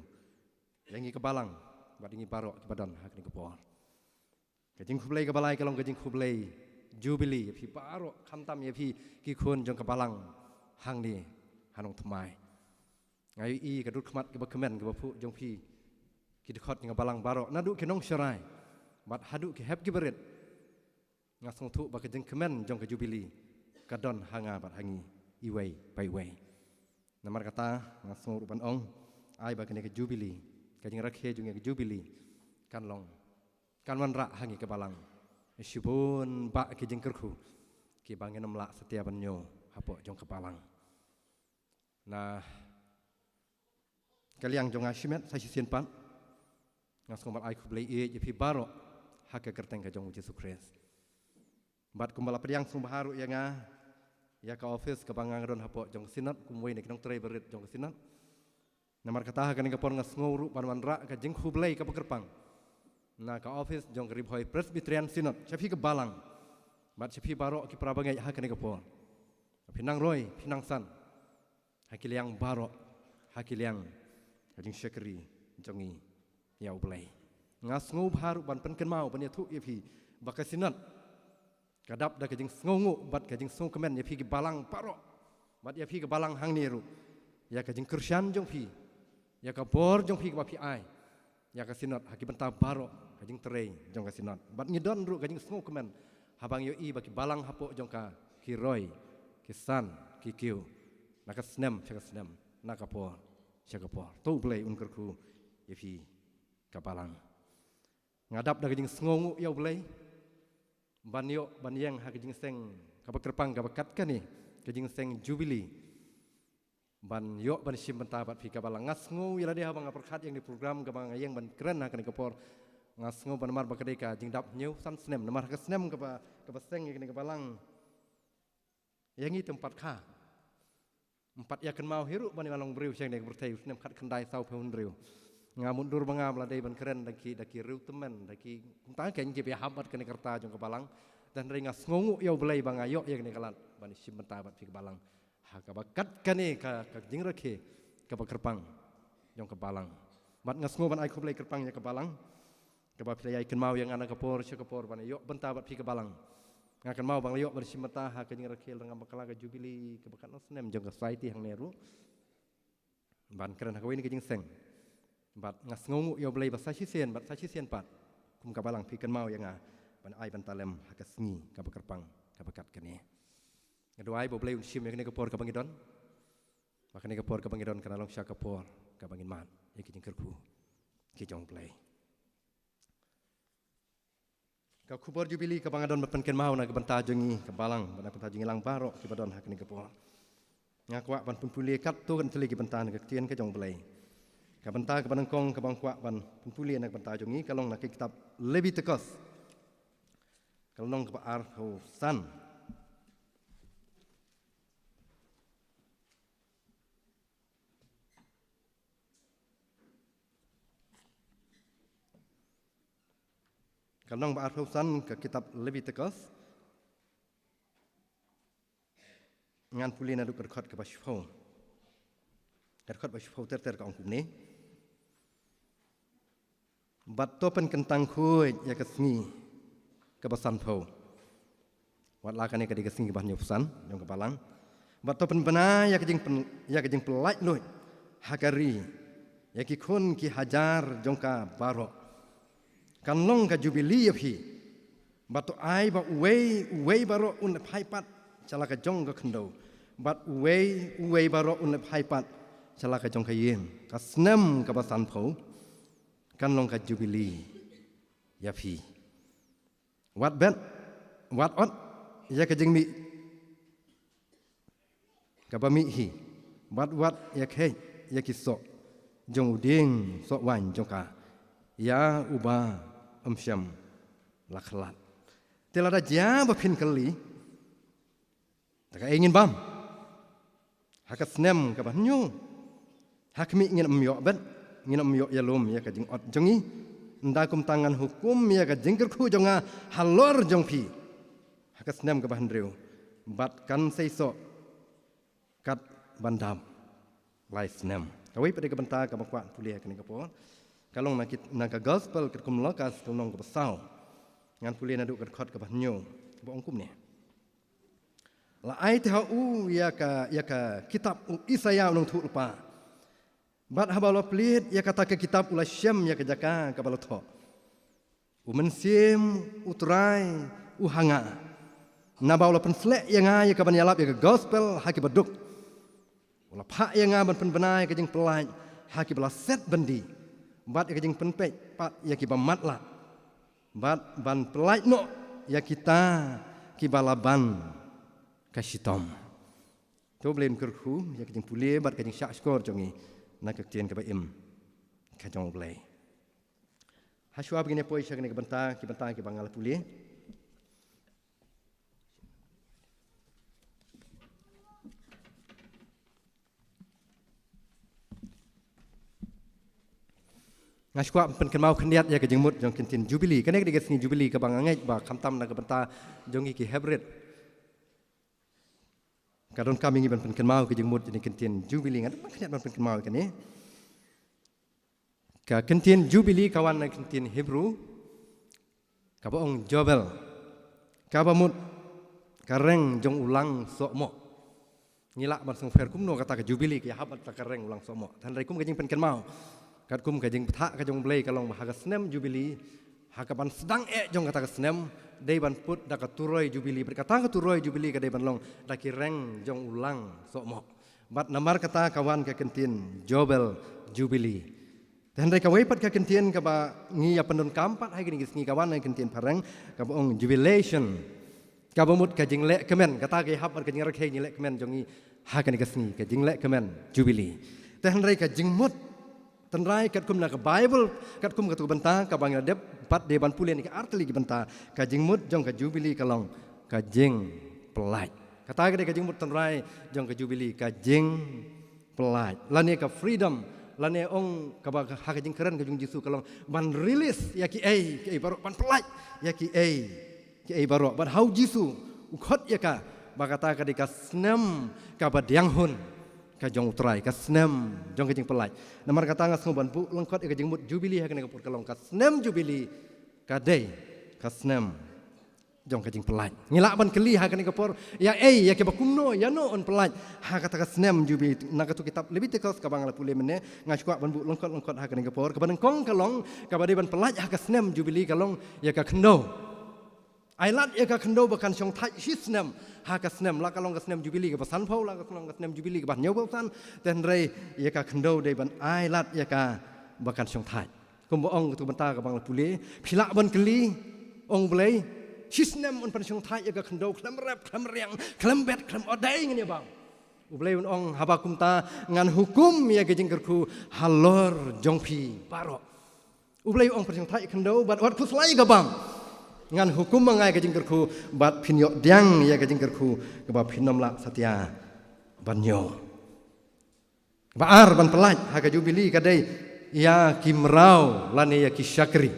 ïa ngi ka balang bad ïa ngi baroh kiba don ha kane ka por. Ka jingkhublei kaba lai ka long ka jingkhublei Jubilee ïa phi baroh, khamtam ïa phi ki khun jong ka balang hangne ha Nongthymmai. Nga ïohi ka dur khmat kaba kmen kaba phuh jong phi, ki dkhot jong ka balang baroh, naduh ki nongsharai bad haduh ki hep ki barit. Nga sngewthuh ba ka jingkmen jong ka Jubilee ka don ha nga bad ha ngi iwei pa iwei. Namar kata nga sngew ruh ban ong, ai ba kane ka Jubilee, ka jingrakhe jong ka Jubilee, kan long, kan wanrah ha ngi ka balang shibun bah ki jingkyrkhu kiba ngin ym lah satia ban ñiew hapoh jong ka balang. Na ka liang jong nga shimet sa shisien pat, nga sngew ban ai khublei ïa phi baroh ha ka kyrteng ka jong U Jisu Khrist. Bad kumba la pdiang sngewbha ruh ïa nga ïa ka office kaba nga don hapoh jong ka Synod kum uwei na ki nongtrei barit jong ka Synod. Namar kata ha kane ka por nga sngew ruh ban wanrah ka jingkhublei kaba kyrpang na ka office jong ka Ri Bhoi Presbyterian Synod sha phi ka balang bad sha phi baroh ki para bangeit ha kane ka por. Phi nang roi, phi nang san ha ki liang baroh, ha ki liang ka jingshakri jong ngi ïa U Blei. Nga sngewbha ruh ban pynkynmaw ban ïathuh ïa phi ba ka Synod ka dap da ka jingsngewnguh bad ka jingsngewkmen ïa phi ki balang baroh bad ïa phi ka balang hangne ruh, ïa ka jingkyrshan jong phi, ïa ka bor jong phi kaba phi ai ïa ka Synod ha ki bynta baroh ka jingtrei jong ka Synod. Bad ngi don ruh ka jingsngewkmen haba ngi ïohi ba ki balang hapoh jong ka ki roi, ki san, ki kiew na ka snem sha ka snem, na ka por sha ka por. To U Blei un kyrkhu ïa phi ka balang. Nga dap da ka jingsngewnguh ïa U Blei ban ïoh ban ïeng ha ka jingseng kaba kyrpang kaba kat kane, ka jingseng Jubili. Ban ïoh ban shim bynta bad phi ka balang. Nga sngew ïa lade haba nga pyrkhat ïa kane ka program kaba nga ïeng ban kren ha kane ka por. Nga sngew ba namar ba ka dei ka jingdap hynñiew san snem, namar ha ka snem kaba, kaba seng ïa kane ka balang, ïa ngi te ym pat kha. Ym pat ïa kynmaw hi ruh ban ïa long briew sha kane ka pyrthei, u snem khatkhyndai sawphew hynriew. Nga mutdur ba ngam lah dei ban kren da ki, da ki riew tymmen, da ki, kumta kein kiba ïahap bad kane ka rta jong ka balang. Hynrei nga sngewnguh ïa U Blei ba nga ïoh ïa kane ka lad ban shim bynta bad phi ka balang ha kaba kat kane ka, ka jingrakhe kaba kyrpang jong ka balang. Bad nga sngew ban ai khublei kyrpang ïa ka balang kaba phi la ïai kynmaw ïa nga na ka por sha ka por ban ïoh bynta bad phi ka balang. Nga kynmaw ba nga la ïoh ban shim bynta ha ka jingrakhe lyngngoh bakla ka Jubili kaba katno snem jong ka Society hangne ruh, ban kren ha kawei na ka jingseng. Bad nga sngewnguh ïa U Blei ba sa shisien bad sa shisien pat, kum ka balang phi kynmaw ïa nga ban ai bynta lem ha ka sngi kaba kyrpang kaba kat kane. Nga duwai ba U Blei un shim ïa kane ka por kaba ngi don, ba kane ka por kaba ngi don kan long sha ka por kaba ngin mad ïa ki jingkyrkhu ki jong U Blei. Ka khubor Jubili kaba nga don ban pynkynmaw na ka bynta jong ngi ka balang, na ka bynta jong ngi lang baroh kiba don ha kane ka por. Nga kwah ban pynpule katto katne tylli ki bynta na ka ktien ka jong U Blei. Ka bynta kaba nyngkong kaba nga kwah ban pynpule na ka bynta jong ngi ka long na ka kitab Lebitikos, ka lynnong kaba arphew san. Ka lynnong ba arphew san ka kitab Lebitikos. Ngan pule naduh ka dkhot kaba shiphew. Ka dkhot ba shiphew ter ter ka ong kumne: Bad to pynkyntang khuid ïa ka sngi kaba sanphew. Watla kane ka dei ka sngi kaba hynñiewphew san jong ka balang. Bad to pynbna ïa ka jingpyn-, ïa ka jingpyllait luid ha ka ri ïa ki khun ki hajar jong ka baroh. Kan long ka Jubili ïa phi. Bad to ai ba uwei uwei baroh un leit phai pat sha la ka jong ka khyndew, bad uwei uwei baroh un leit phai pat sha la ka jong ka ïing. Ka snem kaba sanphew kan long ka Jubili ïa phi. Wat bet, wat ot ïa ka jingmih kaba mih hi, bad wat ïa kheh ïa ki soh jong u dieng soh waiñ jong ka, ïa uba ym shym la khlad. Te lada jia ba phin kylli, te kaei ngin bam ha ka snem kaba hynñiew? Ha khmih, ngin ym ïoh bet, ngin ym ïoh ïalum ïa ka jingot jong ngi. Ynda kumta ngan hukum ïa ka jingkyrkhu jong nga halor jong phi ha ka snem kaba hynriew, bad kan sei soh kat ban dap lai snem. Kawei pat de ka bynta kaba kwah pule ha kane ka por ka long na ki, na ka Gospel katkum u Lukas, ka lynnong kaba saw. Ngan pule naduh ka dkhot kaba hynñiew, kaba ong kumne: La ai te ha u ïa ka, ïa ka kitab u Isaïah u nongthoh lypa. Bad haba u la plied ïa kata ka kitab, u la shem ïa ka jaka kaba la thoh. U Mynsiem U Trai u ha nga, naba u la pynsleh ïa nga ïa kaban ïalap ïa ka Gospel ha kiba duk. U la phah ïa nga ban pynbna ïa ka jingpyllait ha kiba la set byndi, bad ïa ka jingpynpeit pat ïa kiba matlah, bad ban pyllait noh ïa kita kiba la ban ka shitom. To U Blei un kyrkhu ïa ka jingpule bad ka jingshahshkor jong ngi na ka ktien kaba im ka jong U Blei. Hashwa ba ngin ïa poi sha kane ka bynta, ki bynta kiba nga la pule, nga shu kwah pynkynmaw khyndiat ïa ka jingmut jong ka ktien Jubili. Kane ka dei ka sngi Jubili kaba nga ngeit ba khamtam na ka bynta jong ngi ki Hebru ka donkam ïa ngi ban pynkynmaw ka jingmut jong ka ktien Jubili. Nga donkam khyndiat ban pynkynmaw ïa kane. Ka ktien Jubili ka wan na ka ktien Hebru kaba ong Jobel, kaba mut ka reng jong u lang sohmoh. Ngi lah ban sngewpher kumno kata ka Jubili ka ïahap bad kata ka reng u lang sohmoh. Hynrei kum ka jingpynkynmaw, katkum ka jingbthah ka jong U Blei, ka long ba ha ka snem Jubili, ha kaban sdang eh jong kata ka snem, dei ban put da ka turoi Jubili, bad kata ka turoi Jubili ka dei ban long da ki reng jong u lang sohmoh. Bad namar kata ka wan ka ktien Jobel, Jubili. Te hynrei kawei pat ka kyntien kaba ngi ïa pyndonkam pat ha kine ki sngi ka wan ha ka kyntien phareng kaba ong jubilation. Kaba mut ka jingleh kmen, kata ka ïahap bad ka jingrakhe jingleh kmen jong ngi ha kane ka sngi, ka jingleh kmen jubili. Te hynrei ka jingmut tynrai katkum na ka Baibl, katkum katu ka bynta kaba ngi la dep pat de ban pule na ki artylli ki bynta, ka jingmut jong ka jubili ka long ka jingpyllait. Kata ka dei ka jingmut tynrai jong ka jubili, ka jingpyllait. Lane ka freedom, lane ong kaba ha ka jingkren ka jong Jisu ka long ban release ïa kiei kiei baroh, ban pyllait ïa kiei kiei baroh. Bad ha u Jisu u khot ïa ka ba kata ka dei ka snem kaba diang hun ka jong U Trai, ka snem jong ka jingpyllait. Namar kata nga sngew ban buh lyngkot ïa ka jingmut jubili ha kane ka por ka long ka snem jubili ka dei ka snem jong ka jingpyllait. Ngi lah ban kylli ha kane ka por, ïa ei, ïa kiba kumno, ïano yn pyllait ha kata ka snem jubili? Na katu kitab Leviticus kaba nga la pule mynne, nga shu kwah ban buh lyngkot lyngkot ha kane ka por. Kaba nyngkong ka long, kaba dei ban pyllait ha ka snem jubili ka long ïa ka khyndew. Ai lad ïa ka khyndew ba kan shongthait shi snem ha ka snem, la ka long ka snem jubili kaba sanphew, la ka long ka snem jubili kaba hynñiewphew san. Te hynrei ïa ka khyndew dei ban ai lad ïa ka ba kan shongthait. Kumba ong katu ka bynta kaba nga la pule, phi lah ban kylli, ong U Blei, shi snem yn pynshongthait ïa ka khyndew khlem rep, khlem riang, khlem bet, khlem ot? Dei, ngin ïa bam. U Blei un ong, haba kumta ngan hukum ïa ka jingkyrkhu halor jong phi baroh. U Blei u ong pynshongthait khyndew bad wat khuslai ïa ka bam. Ngan hukum ma nga ïa ka jingkyrkhu bad phin ïoh pdiang ïa ka jingkyrkhu kaba phin ym lah satia ban ñiew. Ba ar, ban pyllait ha ka jubili ka dei ïa ki mraw lane ïa ki shakri.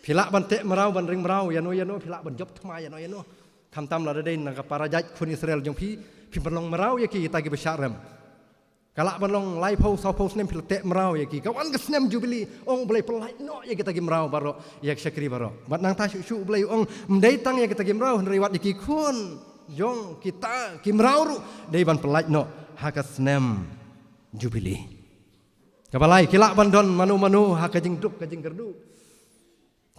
Phi lah ban teh mraw, ban ring mraw ïano ïano, phi lah ban jop thma ïano ïano. Khamtam lada dei na ka para jait khun Israel jong phi, phim pynlong mraw ïa ki, kita kiba shah rem. Ka lah ban long laiphew sawphew snem phi la teh mraw ïa ki. Ka wan ka snem jubili, ong U Blei pyllait noh ïa kita ki mraw baroh, ïa ki shakri baroh. Bad nangta shuh shuh U Blei u ong, ym dei tang ïa kita ki mraw, hynrei wat ïa ki khun jong kita ki mraw ruh dei ban pyllait noh ha ka snem jubili. Kaba lai, ki lah ban don mano mano ha ka jingduk ka jingkyrduh.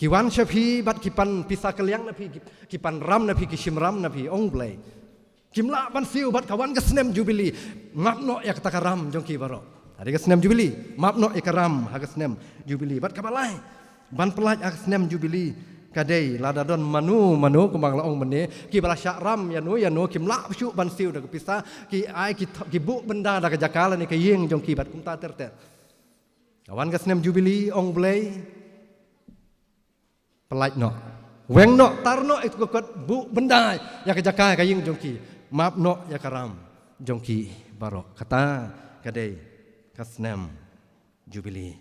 Ki wan sha phi bad ki pan pisa kylliang na phi, ki, ki pan ram na phi, ki shim ram na phi, ong U Blei. Kim lah ban siew bad ka wan ka snem jubili, map noh ïa kata ka ram jong ki baroh. Ka dei ka snem jubili, map noh ïa ka ram ha ka snem jubili. Bad kaba lai, ban pyllait ha ka snem jubili ka dei lada don mano mano, kumba nga la ong mynne, kiba la shah ram ïano ïano, kim lah shuh ban siew da ka pisa, ki ai ki th-, ki buh bynda da ka jaka lane ka ïing jong ki bad kumta ter ter. Ka wan ka snem jubili, ong U Blei, pyllait noh, weng noh, tar noh ïa ka kot, buh bynda ïa ka jaka ka ïing jong ki, map noh ïa ka ram jong ki baroh. Kata ka dei ka snem jubili.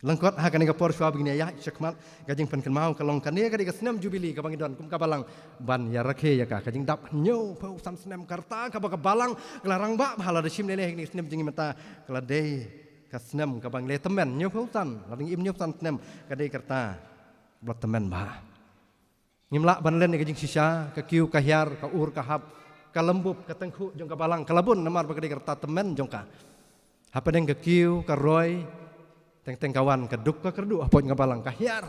Lyngkot ha kane ka por shuwa ba ngin ïaid shakhmat, ka jingpynkynmaw ka long kane ka dei ka snem jubili kaba ngi don kum ka balang ban ïa rakhe ïa ka, ka jingdap hynñiewphew san snem, ka rta kaba ka balang ka la rangbah bha. Lada shim lei lei ha kine ki snem jong ngi mynta, ka la dei ka snem kaba ngi la tymmen hynñiewphew san, lada ngi im hynñiewphew san snem, ka dei ka rta ba la tymmen bha. Ngim lah ban len ïa ka jingshisha, ka kiew ka hiar, ka ur ka hap, ka lymbup, ka tyngkhuh jong ka balang ka la bun namar ba ka dei ka rta tymmen jong ka. Hapdeng ka kiew ka roi, teng teng ka wan ka duk ka kyrduh hapoh jong ka balang, ka hiar.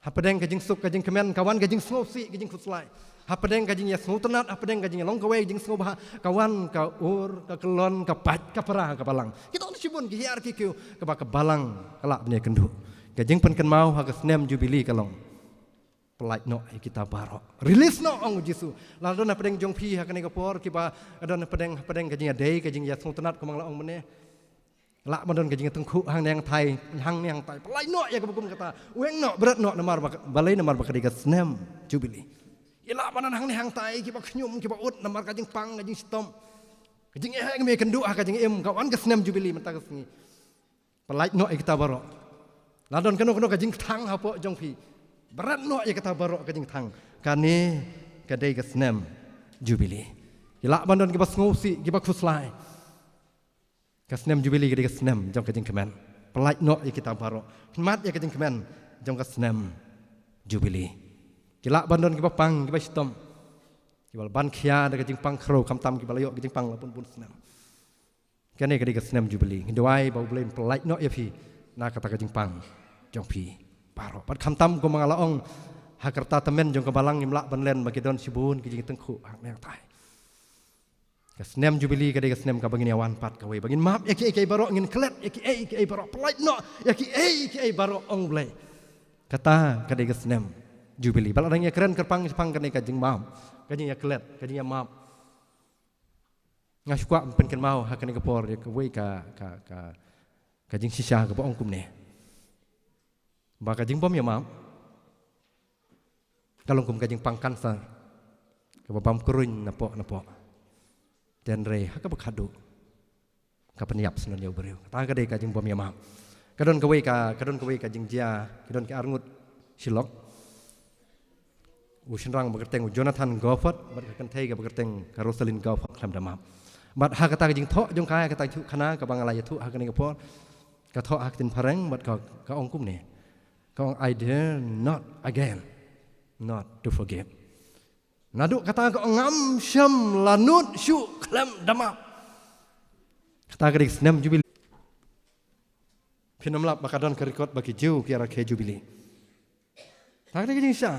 Hapdeng ka jingsuk ka jingkmen ka wan ka jingsngewsih ka jingkhuslai. Hapdeng ka jingïasngewtynnad, hapdeng ka jingïalong kawei ka jingsngewbha, ka wan ka ur ka kyllon, ka pait ka pra ha ka balang. Ki don shibun ki hiar ki kiew kaba ka balang ka lah ban ïakynduh. Ka jingpynkynmaw ha ka snem jubili ka long, pyllait noh ïa kita baroh. Release noh, ong U Jisu. Lada don hapdeng jong phi ha kane ka por kiba don hapdeng, hapdeng ka jingïadei, ka jingïasngewtynnad kumba nga la ong mynne, lah ban don ka jingïatyngkhuh hangne hangtai, hangne hangtai, pyllait noh ïa kaba kum kata. Weng noh, bret noh namar ba, balei? Namar ba ka dei ka snem jubili. Ki lah ban don hangne hangtai kiba khñium, kiba ud namar ka jingpang, ka jingshitom, ka jingeh, ka jingkynduh ha ka jingim. Ka wan ka snem jubili mynta ka sngi. Pyllait noh ïa kita baroh. Lada don kano kano ka jingkthang hapoh jong phi, bret noh ïa kita baroh ka jingkthang. Kane ka dei ka snem jubili. Ki lah ban don kiba sngewsih, kiba khuslai. Ka snem jubili ka dei ka snem jong ka jingkmen. Pyllait noh ïa kita baroh. Khynmat ïa ka jingkmen jong ka snem jubili. Ki lah ban don kiba pang, kiba shitom, kiba la ban khia da ka jingpang khrew, khamtam kiba la ïoh ka jingpang la bun bun snem. Kane ka dei ka snem jubili. Ngi duwai ba U Blei un pyllait noh ïa phi na kata ka jingpang jong phi baroh. Bad khamtam kumba nga la ong, ha ka rta tymmen jong ka balang ngim lah ban len ba ki don shibun ki jingïatyngkhuh hangne hangtai. Ka snem Jubili ka dei ka snem kaba ngin ïa wan pat kawei, ba ngin map ïa kiei kiei baroh, ngin klet ïa kiei kiei baroh, pynlait noh ïa kiei kiei baroh, ong Blei. Kata ka dei ka snem Jubili. Ba la dang ïa kren kyrpang shaphang kane ka jingmap, ka jingïaklet, ka jingïamap. Nga shu kwah pynkynmaw ha kane ka por ïa kawei ka, ka, ka, ka jingshisha kaba ong kumne. Ba ka jingbym ïamap ka long kum ka jingpang cancer kaba bam kruiñ napoh napoh. Hynrei ha kaba khadduh ka pynïap sngewbha ïa u briew. Kata ka dei ka jingbym ïamap. Ka don kawei ka, ka don kawei ka jingjia, ki don ki arngut shi lok. U shynrang ba kyrteng u Jonathan Gofford bad ka kynthei kaba kyrteng ka Rosalind Gofford khlem da map. Bad ha kata ka jingthoh jong ka, ha kata ka jingthoh khana kaba nga la ïathuh ha kane ka por, ka thoh ha ka ktien phareng bad ka, ka ong kumne. Ka ong, "I dare not again not to forgive." Naduh kata ka ong, "Ngam shym la nud shuh khlem da map." Kata ka dei ka snem Jubili. Phin ym lap ba ka don ka record ba ki Jiw ki ïarakhe Jubili. Kata ka dei ka jingshisha.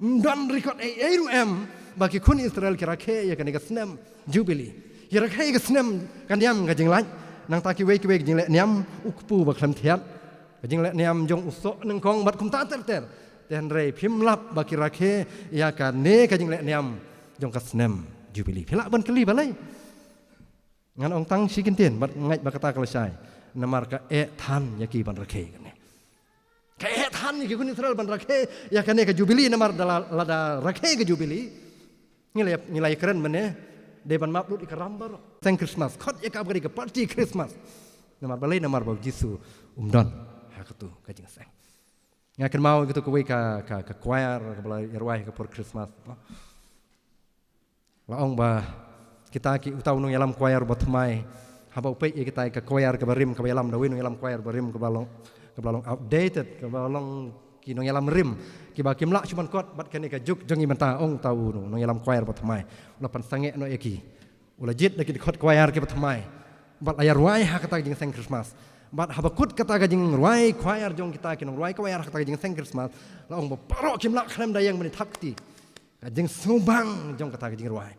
Ym don record ei ei ruh em ba ki khun Israel ki rakhe ïa kane ka snem Jubili. Ki rakhe ïa ka snem ka niam ka jinglait. Nangta kiwei kiwei ka jingleh niam, u kpu ba khlem thiat, ka jingleh niam jong u soh nyngkong bad kumta ter ter. Hynrei phim lap ba ki rakhe ïa kane ka jingleh niam jong ka snem Jubili. Phi lah ban kylli balei? Ngan ong tang shi kyntien bad ngeit ba kata ka la shai. Namar ka eh than ïa ki ban rakhe kane. Ka eh than ïa ki khun Israel ban rakhe ïa kane ka Jubili, namar da la, lada rakhe ka Jubili, ngi la, ngi la ïakren mynne, dei ban map lut ïa ka ram baroh. Seng Christmas, khot ïa ka ba ka dei ka party Christmas. Namar balei? Namar ba u Jisu um don ha katu ka jingseng. Nga kynmaw ïa katu kawei ka, ka, ka choir kaba la ïarwai ha ka por Christmas, no? La ong ba kita ki, uta u nongïalam choir ba thymmai, haba u peit ïa kita ka choir kaba rim, kaba ïalam da uwei u nongïalam choir ba rim, kaba long, kaba long outdated, kaba long ki nongïalam rim, kiba kim lah shuh ban kot bad kane ka juk jong ngi mynta, ong uta u nongïalam choir ba thymmai. U la pynsangeh noh ïa ki. U la jied da ki dkhot choir kiba thymmai bad la ïarwai ha kata ka jingseng Christmas. Bad haba kut kata ka jingrwai choir jong kita ki nongrwai choir ha kata ka jingseng Christmas, la ong ba baroh kim lah khlem da ïeng ban ïa thap kti. Ka jingsngewbang jong kata ka jingrwai.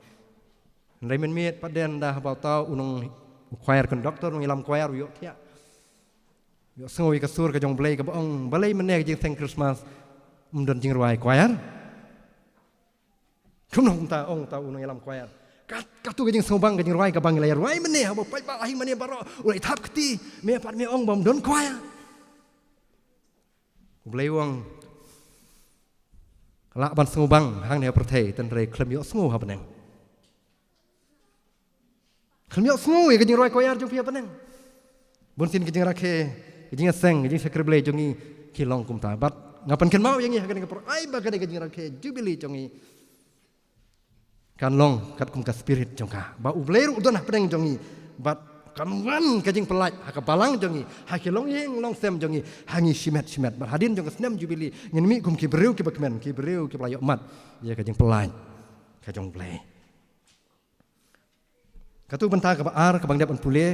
Hynrei mynmiet pat de, ynda haba uta u nong, u choir conductor, u nongïalam choir, u ïohthiah, u ïohsngew ïa ka sur ka jong U Blei kaba ong, balei mynne ka jingseng Christmas ym don jingrwai choir? Kumno kumta, ong uta u nongïalam choir. Kat, katu ka jingsngewbang ka jingrwai kaba ngi la ïarwai mynne, haba u paidbah ha ïing mane baroh u la ïa thap kti, me pat me ong ba ym don choir. U Blei u ong, lah ban sngewbang hangne ha pyrthei, hynrei khlem ïohsngew ha bneng. Khlem ïohsngew ïa ka jingrwai choir jong phi ha bneng. Bunsien ka jingrakhe, ka jingïaseng, ka jingshakri Blei jong ngi ki long kumta. Bad nga pynkynmaw ïa ngi ha kane ka por, ai ba kane ka jingrakhe Jubili jong ngi kan long katkum ka spirit jong ka. Ba U Blei ruh u don ha pdeng jong ngi. Bad kan wan ka jingpyllait ha ka balang jong ngi, ha ki longïing longsem jong ngi, ha ngi shimet shimet. Bad hadien jong ka snem Jubili ngin mih kum ki briew kiba kmen, ki briew kiba la ïoh mad ïa ka jingpyllait ka jong U Blei. Katu bynta kaba ar kaba ngi dep ban pule,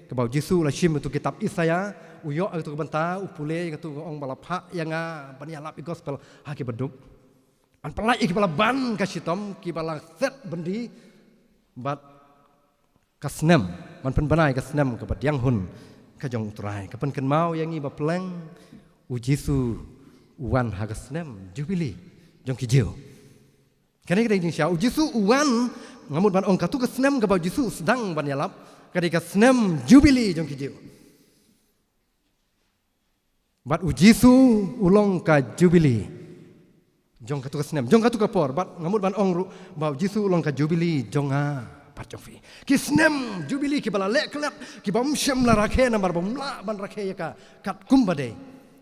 kaba u Jisu u la shim ïa katu kitab Isaïah, u ïoh ïa katu ka bynta, u pule ïa katu, ka ong ba la phah ïa nga ban ïalap ïa gospel ha ki baduk. Ban pynlait ïa kiba la ban ka shitom, kiba la set byndi, bad ka snem, ban pynbna ïa ka snem kaba diang hun ka jong U Trai. Ka pynkynmaw ïa ngi ba pleng, u Jisu u wan ha ka snem Jubili jong ki Jiw. Kane ka dei ka jingshisha, u Jisu u wan, nga mut ban ong katu ka snem kaba u Jisu u sdang ban ïalap, ka dei ka snem Jubili jong ki Jiw. Bad u Jisu u long ka Jubili jong katu ka snem, jong katu ka por, bad nga mut ban ong ruh ba u Jisu u long ka Jubili jong nga bad jong phi. Ki snem Jubili kiba la leh klet, kiba ym shym la rakhe namar ba ym lah ban rakhe ïa ka katkum ba dei.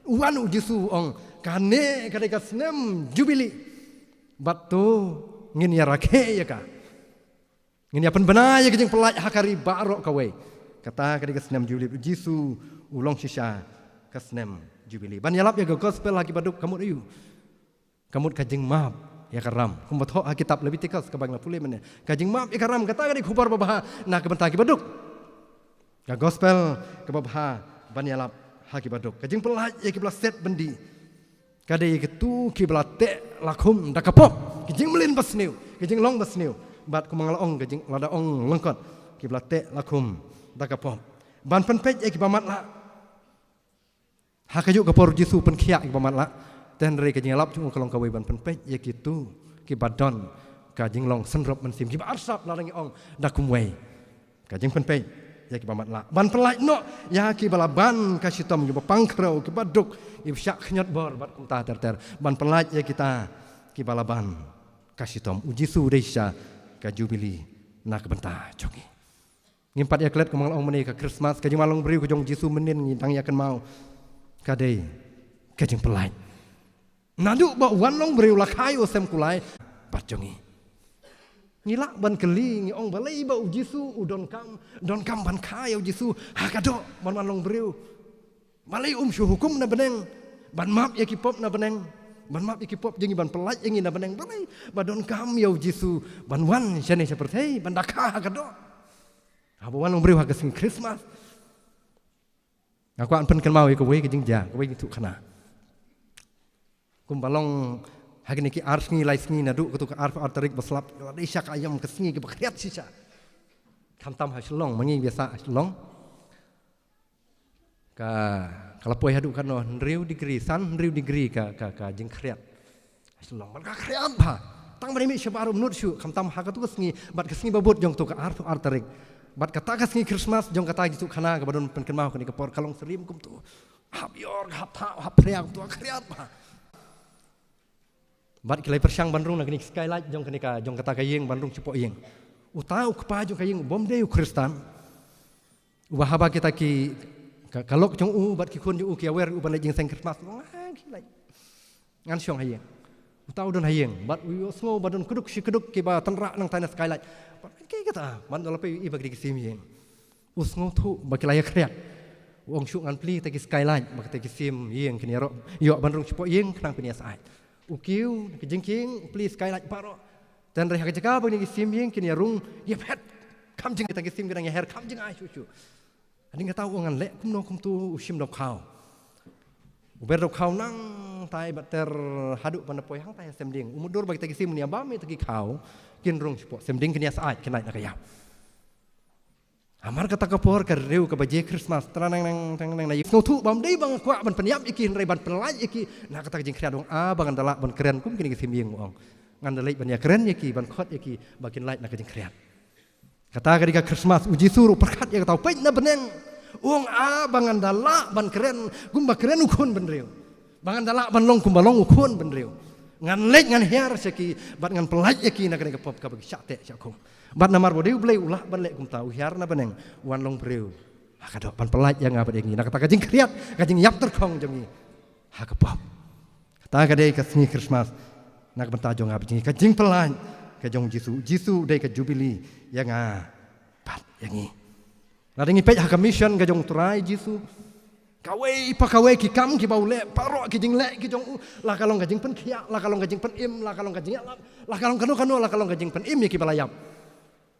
U wan u Jisu u ong, kane ka dei ka snem Jubili. Bad to ngin ïa rakhe ïa ka. Ngin ïa pynbna ïa ka jingpyllait ha ka ri baroh kawei. Kata ka dei ka snem Jubili. U Jisu u long shisha ka snem Jubili. Ban ïalap ïa ka gospel ha ki baduk ka mut aïu? Ka mut ka jingmap ïa ka ram. Kumba thoh ha kitab Leviticus kaba nga la pule mynne. Ka jingmap ïa ka ram, kata ka dei ka khubor babha na ka bynta ki baduk. Ka gospel kaba bha ban ïalap ha ki baduk. Ka jingpyllait ïa kiba la set byndi. Ka dei ïa kitu kiba la teh la khum da ka pop, ki jingmlien basniew, ki jinglong basniew. Bad kumba nga la ong ka jing, lada ong lyngkot, kiba la teh la khum da ka pop, ban pynpeit ïa kiba matlah. Ha kajuh ka por Jisu pynkhiah ïa kiba matlah. Te hynrei ka jingïalap jong u ka long kawei, ban pynpeit ïa kitu kiba don ka jinglong synrop mynsiem, kiba arsap, lada ngi ong da kumwei, ka jingpynpeit ïa kiba matlah. Ban pynlait noh ïa kiba la ban ka shitom, kiba pang khrew, kiba duk, kiba shah khñiot bor bad kumta ter ter. Ban pynlait ïa kita kiba la ban ka shitom. U Jisu u dei shisha ka jubili na ka bynta jong ngi. Ngim pat ïa klet, kumba nga la ong mynne, ka Khristmas, ka jingwan long briew ka jong u Jisu mynnin, ngi dang ïa kynmaw, ka dei ka jingpynlait. Naduh ba u wan long briew la kha ïa u sem kulai bad jong ngi. Ngi lah ban kylli, ngi ong, balei ba u Jisu u donkam, donkam ban kha ïa u Jisu ha ka doh, ban wan long briew? Balei um shu hukum na bneng, ban map ïa ki pop na bneng, ban map ïa ki pop jong ngi, ban pynlait ïa ngi na bneng? Balei ba donkam ïa u Jisu ban wan shane sha pyrthei, ban da kha ha ka doh, haba wan long briew ha ka sngi Khristmas? Nga kwah pynkynmaw ïa kawei ka jingjia, kawei ka jingthoh khana. Kumba long ha kine ki ar sngi lai sngi naduh katu ka arphew ar tarik ba slap, la dei shisha ka aïom ka sngi kaba khriat shisha. Khamtam ha Shillong, ma ngi biasa ha Shillong. Ka, ka la poi haduh katno, hynriew degree, san hynriew degree ka, ka, ka jingkhriat ha Shillong. Bad ka khriat bha. Tang ba dei mih shabar u minot shuh, khamtam ha katu ka sngi, bad ka sngi ba bud jong katu ka arphew ar tarik. Bad kata ka sngi Khristmas jong kata ka jingthoh khana kaba don pynkynmaw kane ka por, ka long syriem kumtu. Hap ïor, hap thaw, hap phria kumtu, ka khriat bha. Bad ki la ïa pyrshang ban rung na kane ka skylight jong kane ka, jong kata ka ïing, ban rung shapoh ïing. Uta u kpa jong ka ïing u bym dei u Khristan, uba haba kita ki, ka, ka lok jong u bad ki khun jong u ki ïawer ïa u ban leit jingïaseng Khristmas, u ong, "Ah, khie leit, ngan shong ha ïing." Uta u don ha ïing bad u ïohsngew ba don kduk shi kduk kiba tynrah nangtai na skylight. Bad u ong, "Kaei kata?" Bad u la peit u ïohi ba ki dei ki sim ïing. U sngewthuh ba ki la ïa khriat. U ong, "Shuh, ngan plie kita ki skylight ba kita ki sim ïing kin ïaroh, ïoh ban rung shapoh ïing khnang phin ïa syaid." U kiew na ka jingkieng, u plie skylight baroh. Te hynrei ha ka jaka ba kine ki sim ïing kin ïa rung, ïa phet kham jing, kita ki sim ki dang ïa her kham jingai shuh shuh. Hadien kata u ong, "Ngan leh kumno kumtu?" U shim da u khaw. U ber da u khaw nangtai bad ter haduh ban da poi hangtai ha Semding. U mutdur ba kita ki sim, ïa bam ïa kita ki khaw, kin rung shapoh Semding, kin ïa syaid, kin lait na ka ïap. Hamar kata ka por ka riew kaba jia Khristmas, tang nang nang tang nang na ïa sngewthuh ba ym dei ba nga kwah ban pynïap ïa ki, hynrei ban pynlait ïa ki na kata ka jingkhriat. U ong, "Ah, ba ngan da lah ban kren kum kine ki sim ïing," u ong. "Ngan da leit ban ïa kren ïa ki, ban khot ïa ki ba kin lait na ka jingkhriat." Kata ka dei ka Khristmas, u Jisu ruh u pyrkhat ïa kata, u peit na bneng. U ong, "Ah, ba ngan da lah ban kren kumba kren u khun bynriew. Ba ngan da lah ban long kumba long u khun bynriew. Ngan leit ngan hiar sha ki, bad ngan pynlait ïa ki na kane ka pop kaba ki shah teh shah khum." Bad namar ba u dei U Blei u lah ban leh kumta, u hiar na bneng, u wan long briew ha ka doh ban pynlait ïa nga bad ïa ngi na kata ka jingkhriat, ka jingïap tyrkhong jong ngi ha ka pop. Kata ka dei ka sngi Khristmas na ka bynta jong nga bad jong ngi, ka jingpynlait ka jong u Jisu. U Jisu u dei ka jubili ïa nga bad ïa ngi. Lada ngi peit ha ka mission ka jong u Trai Jisu, kawei pa kawei ki kam kiba u leh, baroh ki jingleh ki jong u, la ka long ka jingpynkhiah, la ka long ka jingpynim, la ka long ka jingïalap, la ka long kano kano, la ka long ka jingpynim ïa kiba la ïap.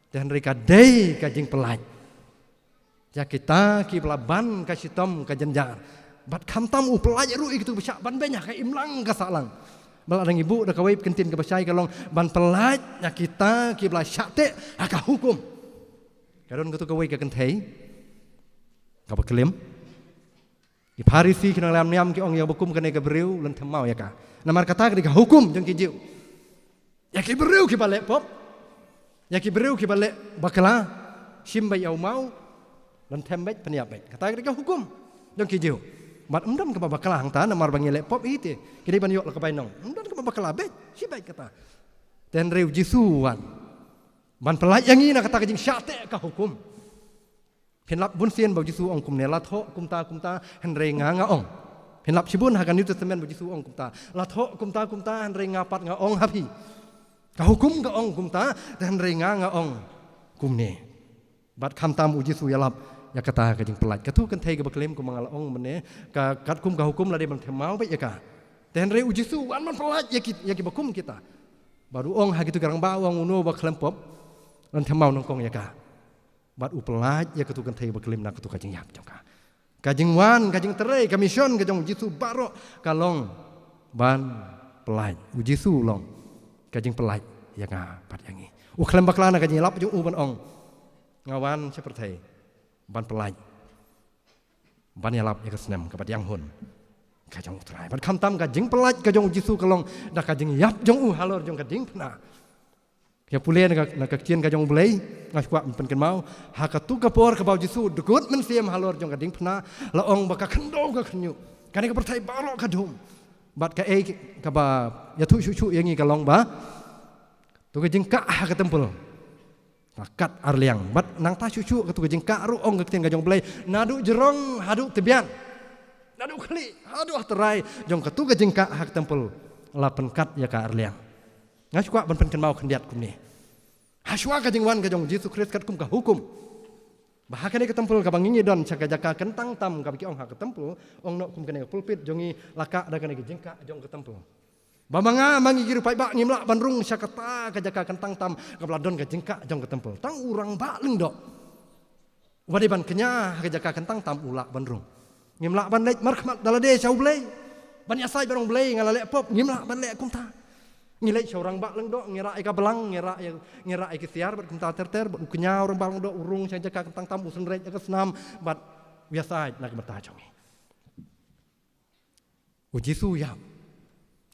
Te hynrei ka dei ka jingpynlait ïa kita kiba la ban ka shitom ka jynjar. Bad khamtam, u pynlait ruh ïa kitu ba shah banbeiñ ha ka imlang ka sahlang. Bad lada ngi buh da kawei ka kyntien kaba shai, ka long ban pynlait ïa kita kiba la shah teh ha ka hukum. Ka don katu kawei ka kynthei kaba klim. Ki Pharisi ki nongïalam niam ki ong, ïa ba kum kane ka briew, lynthem maw ïa ka. Namar kata ka dei ka hukum jong ki Jiw. Ïa ki briew kiba leh pop, ïa ki briew kiba leh bakla, shim beit ïa u maw, lynthem beit, pynïap beit. Kata ka dei ka hukum jong ki Jiw. Bad ym don kaba bakla hangta, namar ba ngi leh pop hi te, ki dei ban ïoh la ka bainong. Ym don kaba bakla, beit, shim beit kata. Te hynrei u Jisu u wan ban pynlait ïa ngi na kata ka jingshah teh ka hukum. Phin lap bunsien ba u Jisu u ong kumne, "La thoh kumta kumta, hynrei nga nga ong." Phin lap shibun ha ka New Testament ba u Jisu u ong kumta, "La thoh kumta kumta, hynrei nga pat nga ong ha phi." Ka hukum ka ong kumta, te hynrei nga nga ong kumne. Bad khamtam u Jisu u ïalap ïa kata ka jingpynlait. Katu ka kynthei kaba klim, kumba nga la ong mynne, ka katkum ka hukum la dei ban them maw beit ïa ka. Te hynrei u Jisu u wan ban pynlait ïa ki, ïa kiba kum kita. Bad u ong ha kitu ki rangbah, u ong, "Uno ba khlem pop, lynthem maw nyngkong ïa ka." Bad u pynlait ïa katu ka kynthei ba klim na katu ka jingïap jong ka. Ka jingwan, ka jingtrei, ka mission ka jong u Jisu baroh ka long ban pynlait. U Jisu u long ka jingpynlait ïa nga bad ïa ngi. U khlem bakla na ka jingïalap jong u ban ong, nga wan sha pyrthei ban pyllait, ban ïalap ïa ka snem kaba dang hun ka jong U Trai. Bad khamtam ka jingpyllait ka jong U Jisu ka long da ka jingïap jong u halor jong ka diengphna. Ïa pule na ka, na ka ktien ka jong U Blei, nga kwah pynkynmaw, ha katu ka por kaba U Jisu dkut mynsiem halor jong ka diengphna, la ong ba ka khyndew ka khynñiuh, kane ka pyrthei baroh ka dum. Bad kaei kaba ïathuh shuh shuh ïa ngi ka long ba tu ka jingkah ha ka templ la kat arliang. Bad nangta shuh shuh katu ka jingkah ruh, ong ka ktien ka jong U Blei, naduh jrong haduh tbian, naduh khlieh haduh ha trai, jong katu ka jingkah ha ka templ la pynkat ïa ka arliang. Nga kwah ban pynkynmaw khyndiat kumne. Hashwa ka jingwan ka jong U Jisu Khrist katkum ka hukum, ba ha kane ka templ kaba ngi don sha ka jaka kyntang tam kaba ki ong ha ka templ, ong noh kum kane ka pulpit jong ngi la kah da kane ka jingkah jong ka templ. Ba ma nga, ma ngi ki riew paidbah ngim lah ban rung sha kata ka jaka kyntang tam kaba la don ka jingkah jong ka templ. Tang u rangbah lyngdoh uba dei ban kñia ha ka jaka kyntang tam u lah ban rung. Ngim lah ban leit markhmat da lade sha U Blei, ban ïasaid ban ong, Blei, nga la leh pop. Ngim lah ban leh kumta. Ngi leit sha u rangbah lyngdoh, ngi rah ïa ka blang, ngi rah ïa, ngi rah ïa ki tiar bad kumta ter ter, bad u kñia u rangbah lyngdoh u rung sha ka jaka kyntang tam, u synreit ïa ka snam bad u ïasaid na ka bynta jong ngi. U Jisu u ïap,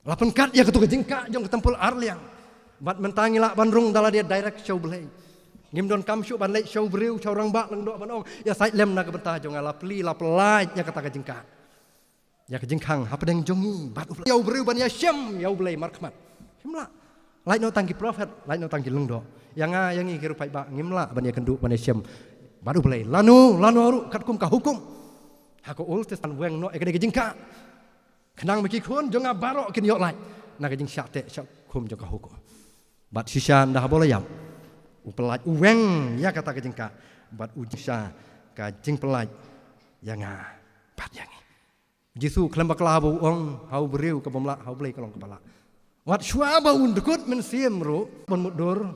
la pynkat ïa katu ka jingkah jong ka templ arliang. Bad mynta ngi lah ban rung da lade direct sha U Blei. Ngim donkam shuh ban leit sha u briew, sha u rangbah lyngdoh ban ong, ïasaid lem na ka bynta jong nga, la plie, la pyllait ïa kata ka jingkah, ïa ka jingkhang hapdeng jong ngi bad U Blei. Ïa u briew ban ïashem ïa U Blei markhmat. Ngim lah. Lait noh tang ki prophet, lait noh tang ki lyngdoh. Ïa nga, ïa ngi ki riew paidbah ngim lah ban ïakynduh, ban ïashem bad U Blei lano lano ruh katkum ka hukum. Ha ka Old Testament weng noh ïa kane ka jingkah, khnang ba ki khun jong nga baroh kin ïoh lait na ka jingshah teh shah khum jong ka hukum. Bad shisha ynda haba u la ïap, u pyllait, u weng ïa kata ka jingkah, bad u jingshisha ka jingpyllait ïa nga bad ïa ngi. Jisu khlem bakla ba u ong ha u briew ka bym lah, ha U Blei ka long kaba lah. Wat shuwa ba un dkut mynsiem ruh ban mutdur,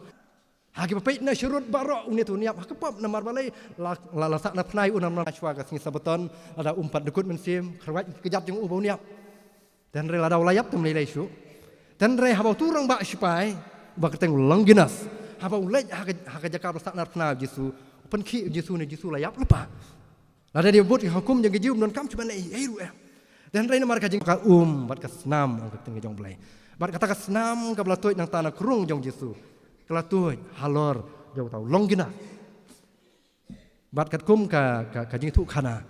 ha kiba peit na sharud baroh une u nongïap ha ka pop, namar balei? La, la, la sah na phna ïa u namar shuwa ka sngi Sabbaton, lada um pat dkut mynsiem, kyrwat kjat jong u ba un ïap. Te hynrei lada u la ïap te ym lei lei shuh. Te hynrei haba utu u rangbah sipai uba kyrteng u Longinos, haba u leit ha ka, ha ka jaka ba la sah na phna ïa u Jisu, u pynkhih ïa u Jisu, ne Jisu la ïap lypa. Lada dei bud ka hukum jong ki Jiw ym donkam shuh ban leh ei ei ruh em. Te hynrei namar ka jingkah um bad ka snam, ong ka ktien ka jong U Blei. Bad kata ka snam kaba la tuid nangta na krung jong u Jisu, ka la tuid halor jong uta u Longinos. Bad katkum ka, ka, ka jingïathuh khana,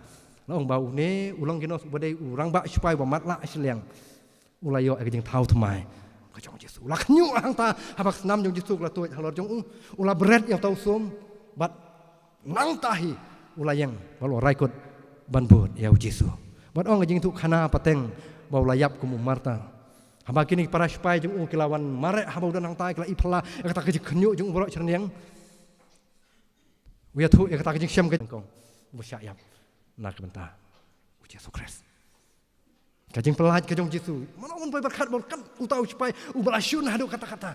la ong ba une u Longinos uba dei u rangbah sipai uba matlah shiliang, u la ïoh ïa ka jingthaw thymmai ka jong u Jisu. U la khñiuh hangta haba ka snam jong u Jisu ka la tuid halor jong u. U la bret ïa uta u sum bad nangta hi u la ïeng bad u la rai kut ban bud ïa u Jisu. Bad ong ka jingïathuh khana pateng ba u la ïap kum u martyr. Haba kine ki para sipai jong u ki la wan mareh haba u don hangta, ki la i phylla ïa kata ka jingkhñiuh jong u baroh sha rynïeng. U ïathuh ïa kata ka jingshem ka jong u nyngkong uba shah ïap na ka bynta u Jisu Khrist. Ka jingpyllait ka jong u Jisu, mano ban poi pyrkhat, pyrkhat uta u sipai uba la shun haduh katta katta.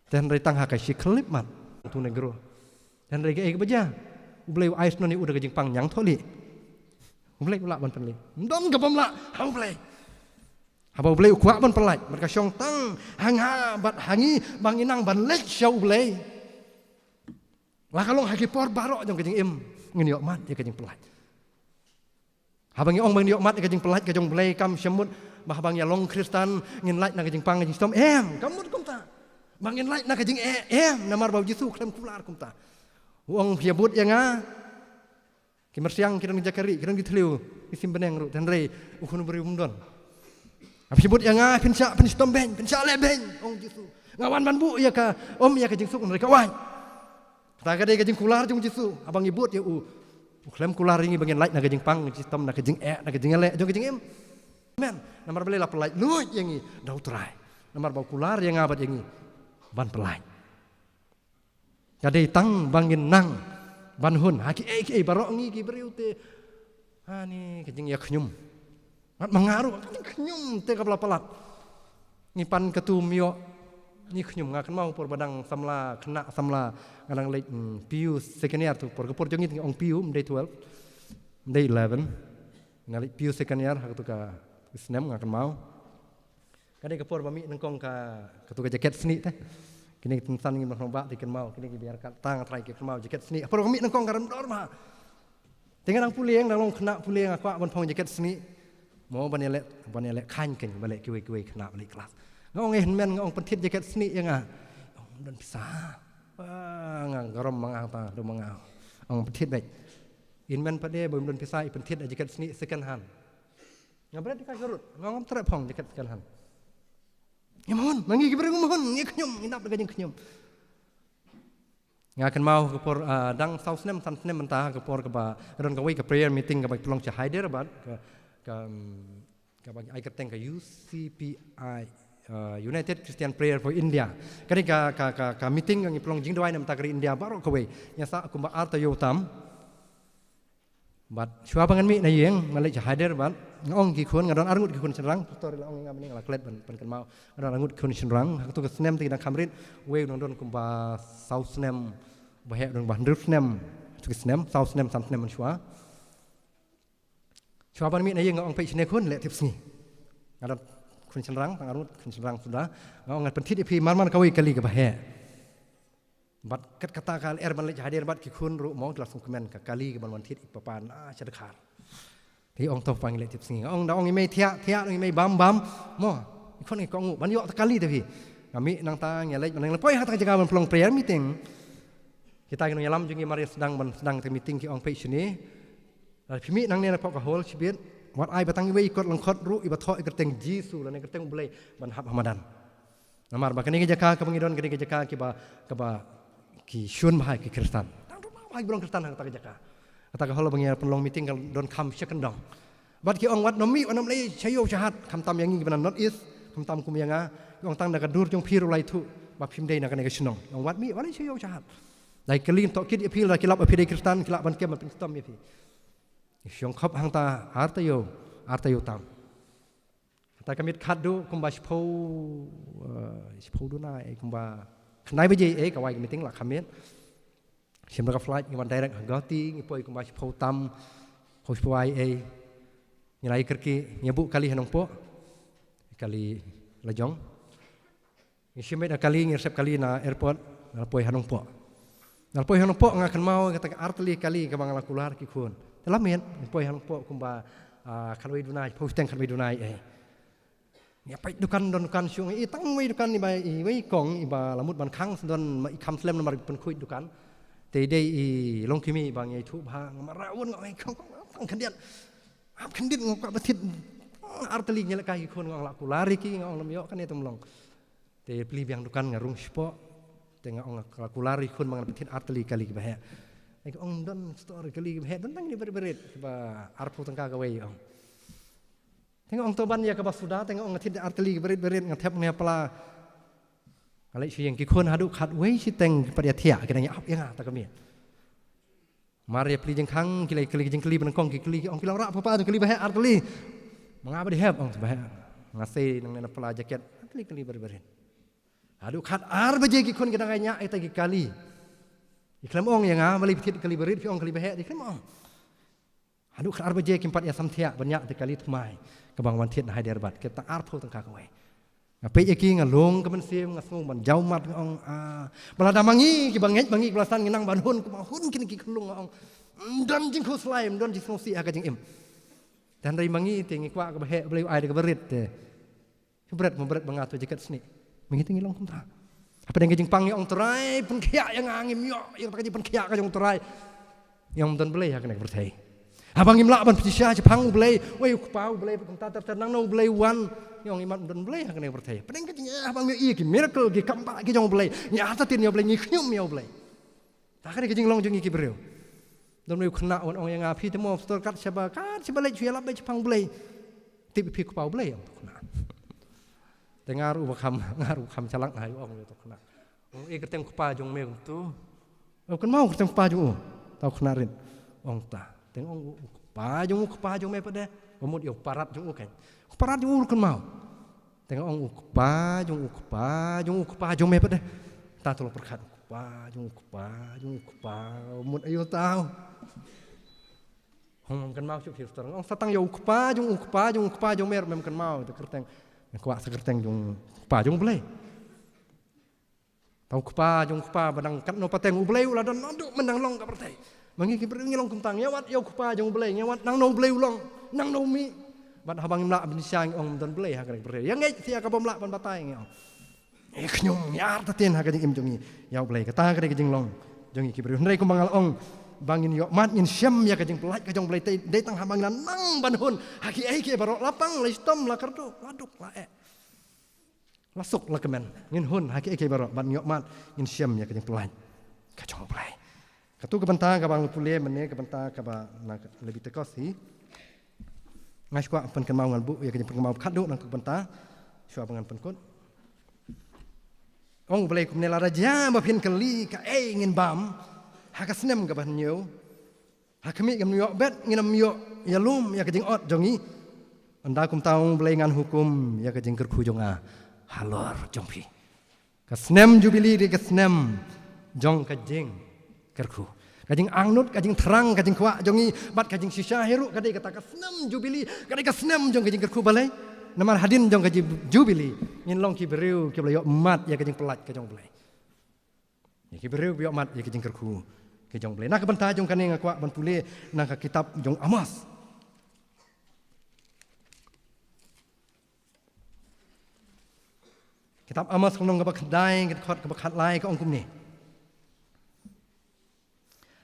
Te hynrei tang ha ka shi khyllipmat, utu u negro. Te hynrei kaei kaba jia? U Blei u ai shnong ïa u da ka jingpang ñiangthohlieh. U Blei u lah ban pynlong. Ym don kaba ym lah ha U Blei. Haba U Blei u kwah ban pyllait, bad ka shong tang ha nga bad ha ngi ba ngin nang ban leit sha U Blei. La ka long ha ki por baroh jong ka jingim ngin ïoh mad ïa ka jingpyllait. Haba ngi ong ba ngin ïoh mad ïa ka jingpyllait ka jong U Blei, kam shym mut ba haba ngi ïa long Khristan ngin lait na ka jingpang ka jingshitom. Em, kam mut kumta. Ba ngin lait na ka jingeh, em, namar ba u Jisu u khlem kular kumta. U ong, phi ïa bud ïa nga, ki myrsiang ki don ki jaka rieh, ki don ki thliew, ki sim bneng ruh, te hynrei u Khun u briew um don. Haba phi bud ïa nga, phin shah, phin shitom beiñ, phin shah leh beiñ, ong u Jisu. Nga wan ban buh ïa ka, ym ïa ka jingsuk hynrei ka waiñ. Kata ka dei ka jingkular jong u Jisu. Haba ngi bud ïa u, u khlem kular ïa ngi ba ngin lait na ka jingpang, ka jingshitom, na ka jingeh, na ka jingïaleh jong ka jingim. Amen. Namar balei? La pyllait luid ïa ngi da u Trai. Namar ba u kular ïa nga bad ïa ngi ban pyllait. Ka dei tang ba ngin nang ban hun ha kiei kiei baroh. Ngi ki briew te, ha, ni ka jingïakhñium. Ngat ma nga ruh ka jingkhñium te kaba la palat. Ngi pan katu ym ïoh, ngi khñium. Nga kynmaw por ba dang samla, khynnah samla, nga dang leit, hmm, P U second year tu, por ka por jong ngi te ngi ong P U, ym dei twelve, ym dei eleven. Nga leit P U second year ha katu ka snem, nga kynmaw. Ka dei ka por ba mih nyngkong ka, katu ka jaket snieh te. Kine ki tymmen san ngim nang ba te kynmaw, kine ki biar kat tang trai ki kynmaw jaket snieh. Hapoh ka mih nang kong ka rem dor ma. Te nga dang pule, nga dang long khynnah pule, nga kwah ban phong jaket snieh. Mo ban ïaleh, ban ïaleh khain kein, ba leh kiwei kiwei khynnah ba leh klas. Nga ong, "Eh hynmen," nga ong, "pynthit jaket snieh ïa nga." Ong, "Ym don pisa." Ah, nga garom ma nga ta, dum ma nga. Ong, "Pynthit beit." Hynmen pat de, ba ym don pisa, i pynthit jaket snieh second hand. Nga bret ka jurut, nga ngam treh phong jaket second hand. Ngim hun, ma ngi ki briew ngim hun, ngi khñium, ngi dap da ka jingkhñium. Nga kynmaw ka por, ah, dang saw snem, san snem mynta, ka por kaba, ka don kawei ka prayer meeting kaba pynlong sha Hyderabad, ka, ka, mm, kaba ai kyrteng ka U C P I, ah, United Christian Prayer for India. Kane ka, ka, ka, ka meeting ka ngi pynlong jingduwai na bynta ka ri India baroh kawei. Ngi sah kumba ar taïew tam. Bad shuwa ba ngan mih na ïing, nga leit sha Hyderabad, nga ong ki khun, nga don arngut ki khun shynrang, pastor la ong ïa nga mynne, nga la klet ban, ban kynmaw, nga don arngut ki khun shynrang, ha kato ka snem te ki dang kham rit, uwei u dang don kumba saw snem, uba heh u don kumba hynriew snem, kato ka snem, saw snem, san snem mynshuwa. Shuwa ban mih na ïing nga ong, "Peit shane khun, leh tip sngi." Nga don khun shynrang, tang arngut khun shynrang suda, nga ong, "Ngan pynthit ïa phi mar mar kawei kali kaba heh." Bad kat kata ka lyer ban leit sha Hyderabad, ki khun ruh mo ki la sngewkmen ka kali kaban wan thied i papa na sha Dkhar. Te ong, "To pang leh tip sngi." Nga ong, "Da ong i mei thiah thiah, ong i mei bam bam." Mo, i khun i kong u, "Ban ïoh ta kali ta phi." Nga mih nangta, nga leit ban, nga la poi ha ta ka jaka ban pynlong prayer meeting. Kita ki nongïalam jong ngi mar ïa sdang ban sdang ta meeting ki ong, "Peit shane. Lada phi mih nangne na pok ka hall shibit, wat ai ba tang iwei i kot lyngkhot ruh iba thoh ïa ka kyrteng Jisu lane ka kyrteng U Blei ban hap ha madan." Namar ba kane ka jaka kaba ngi don, kane ka jaka kiba, kaba ki shun bha ïa ki Khristan. Tang don bha ïa ki briew Khristan ha kata ka jaka. Kata ka hall ba ngi pynlong meeting ka don kham shi kyndong. Bad ki ong, "Wat nym mih, wat nym leit sha ïew sha hat, khamtam ïa ngi kiba na North East, khamtam kum ïa nga." Ki ong, "Tang da ka dur jong phi ruh la ïathuh ba phim dei na kane ka shnong." Ki ong, "Wat mih, wat leit sha ïew sha hat. Da ki kylli, to kit ïa phi, lada ki lap ba phi dei Khristan, ki lah ban kem ban pynshitom ïa phi." Ngi shong khop hangta ar taïew, ar taïew tam. Kata ka miet khatduh kumba shiphew, eh, shiphew duna, eh, kumba khyndai baje, eh, ka wai ka meeting la kham miet. Shim da ka flight ngi wan direct ha Guwahati, ngi poi kumba shiphew tam, shiphew wai, eh. Ngi la ïakyrkieh, ngi buh kali ha Nongpoh. Kali la jong. Ngi shim beit na kali, ngi sep kali na airport, nga la poi ha Nongpoh. Nga la poi ha Nongpoh, nga kynmaw kata ka ar tylli kali kaba nga la kular ki khun. Te la miet, ngi poi ha Nongpoh kumba, ah, khatwei duna, phew shiteng khatwei duna, eh. Ngi peit dukan, don dukan shuh, i tang wei dukan iba, i wei kong iba la mut ban khang, don ma i kham slem namar i pynkhuid dukan. Te dei i longkmie iba ngi ïathuh bha, nga mara won, nga ong, "Kong, kong, tang khyndiat. Hap khyndiat, nga kwah ba thied ar tylli." Ngi lehkai ki khun, nga ong, "La kular ïa ki," nga ong, "Nym ïoh kane tymmen long." Te plie biang dukan, nga rung shapoh. Te nga ong, "La kular ïa ki khun ba ngan pynthied ar tylli kali kiba heh." Te ki ong, "Don store kali kiba heh, don tang kine barit barit, kiba arphew tyngka kawei," ong. Te nga ong, "To ban ïa kaba suda," te nga ong, "Nga thied ar tylli kiba rit barit, nga thep ne pla." Nga leit sha ïing, ki khun haduh khatwei shiteng ki pat ïa thiah, ki dang ïa ap ïa nga ta ka miet. Mar ïa plie jingkhang, ki la kylli ki jingkylli ba nyngkong, ki kylli, ki ong, "Phi la wanrah paw paw jingkylli ba heh ar tylli?" "Ma nga ba dei hep," ong, "Ba heh." Nga sei nangne na pla jaket, ar tylli kylli barit barit. Haduh khatar baje ki khun ki dang ïa ñiah ïa ta ki kali. Ki khlem ong ïa nga, "Balei phi thied kali barit, phi ong kali ba heh," ki khlem ong. Haduh khatar baje kim pat ïa samthiah ban ñiah ïa ta kali thymmai kaba nga wan thied na Hyderabad, kata arphew tyngka kawei. Nga peit ïa ki, nga lung ka mynsiem, nga sngew ban jaw mat, nga ong, ah, ba lada ma ngi kiba ngeit ma ngi kiba la san ngi nang ban hun kumba hun kine ki khyllung, nga ong, "Ym don jingkhuslai, ym don jingsngewsih ha ka jingim." Te hynrei ma ngi te ngi kwah kaba heh, Blei u ai da kaba rit te. Bret mo bret ba nga, to jaket snieh. Ma ngi te ngi long kumta. Hapdeng ka jingpang ngi ong, "Trai, pynkhiah ïa nga, ngim ïoh ïa kata ka jingpynkhiah ka jong U Trai." Ngi ong, "Ym don Blei ha kane ka pyrthei." Haba ngim lah ban pynshisha shaphang U Blei, wei u kpa U Blei kumta ter ter, nang na U Blei u wan. Ngi ong, "Imat ym don Blei ha kane ka pyrthei." Hapdeng ka jing, eh, haba ngi ïohi ki miracle, ki kam ba ki jong U Blei, ngi artatien ïa U Blei, ngi khñium ïa U Blei. Ta kane ka jinglong jong ngi ki briew. Don uwei u khynnah u ong ïa nga, "Phi te mo pastor, kat shaba, kat shaba leit shu ïalap beit shaphang U Blei. Tip phi u kpa U Blei," ong uto u khynnah. Te nga ruh uba kham, nga ruh uba kham shalak, nga ong ïa uto u khynnah. Ong, "Eh, kyrteng u kpa jong me kumto?" "Oh, kynmaw kyrteng u kpa jong u." Ta u khynnah rit. Ong ta. Te nga ong, "U kpa jong u, u kpa jong me pat de?" Ba mut ïa u parat jong u kan. "U parat jong u ruh kynmaw." Te nga ong, "U kpa jong u, u kpa jong u, u kpa jong me pat de?" Ta to la pyrkhat, "U kpa jong u, u kpa jong u, u kpa." Mut aïu tau. Hong, "Mem kynmaw shuh phi pastor." Nga ong, "Sa tang ïa u kpa jong u, u kpa jong u, u kpa jong me ruh mem kynmaw." Te kyrteng, nga kwah sa kyrteng jong u kpa jong U Blei. Tau kpa jong kpa ba dang katno pateng U Blei u la don naduh mynta nang long ka pyrthei. Ma ngi ki briew ngi long kumta, ngi ïa wad ïa u kpa jong U Blei, ngi ïa wad nangno U Blei u long, nangno u mih. Bad haba ngim lah ban sha ngi ong don Blei ha ka pyrthei. Ïa ngeit ïa ka bym lah ban batai ngi ong. Ngi khñium ngi artatien ha ka jingim jong ngi ïa U Blei. Kata ka dei ka jinglong jong ngi ki briew. Hynrei kumba nga la ong ba ngin ïoh mad ngin shem ïa ka jingpyllait ka jong U Blei te dei tang haba ngin nang ban hun ha kiei kiei baroh, la pang la shitom la kyrduh la duk la eh. La suk la kmen ngin hun ha kiei kiei baroh bad ngin ïoh mad ngin shem ïa ka jingpyllait ka jong U Blei. Katu ka bynta kaba nga pule mynne ka bynta kaba na Lebitikos hi. Nga shu kwah pynkynmaw ngan buh ïa ka jingpynkynmaw khatduh na katu ka bynta. Shuwa ba ngan pynkut. Ong U Blei kumne, lada jia ba phin kylli kaei ngin bam ha ka snem kaba hynñiew. Ha khmih ngim ïoh bet ngin ym ïoh ïalum ïa ka jingot jong ngi. Ynda kumta ong U Blei ngan hukum ïa ka jingkyrkhu jong nga halor jong phi. Ka snem Jubili dei ka snem jong ka jingkyrkhu. Ka jingangnud, ka jingthrang, ka jingkwah jong ngi bad ka jingshisha hi ruh ka dei kata ka snem Jubili, ka dei ka snem jong ka jingkyrkhu balei. Namar hadien jong ka ji-, Jubili ngin long ki briew kiba la ïoh mad ïa ka jingpyllait ka jong U Blei. Ïa ki briew ba ïoh mad ïa ka jingkyrkhu ka jong U Blei. Na ka bynta jong kane nga kwah ban pule na ka kitab jong Amos. Kitab Amos ka lynnong kaba khyndai, ka dkhot kaba khatlai ka ong kumne.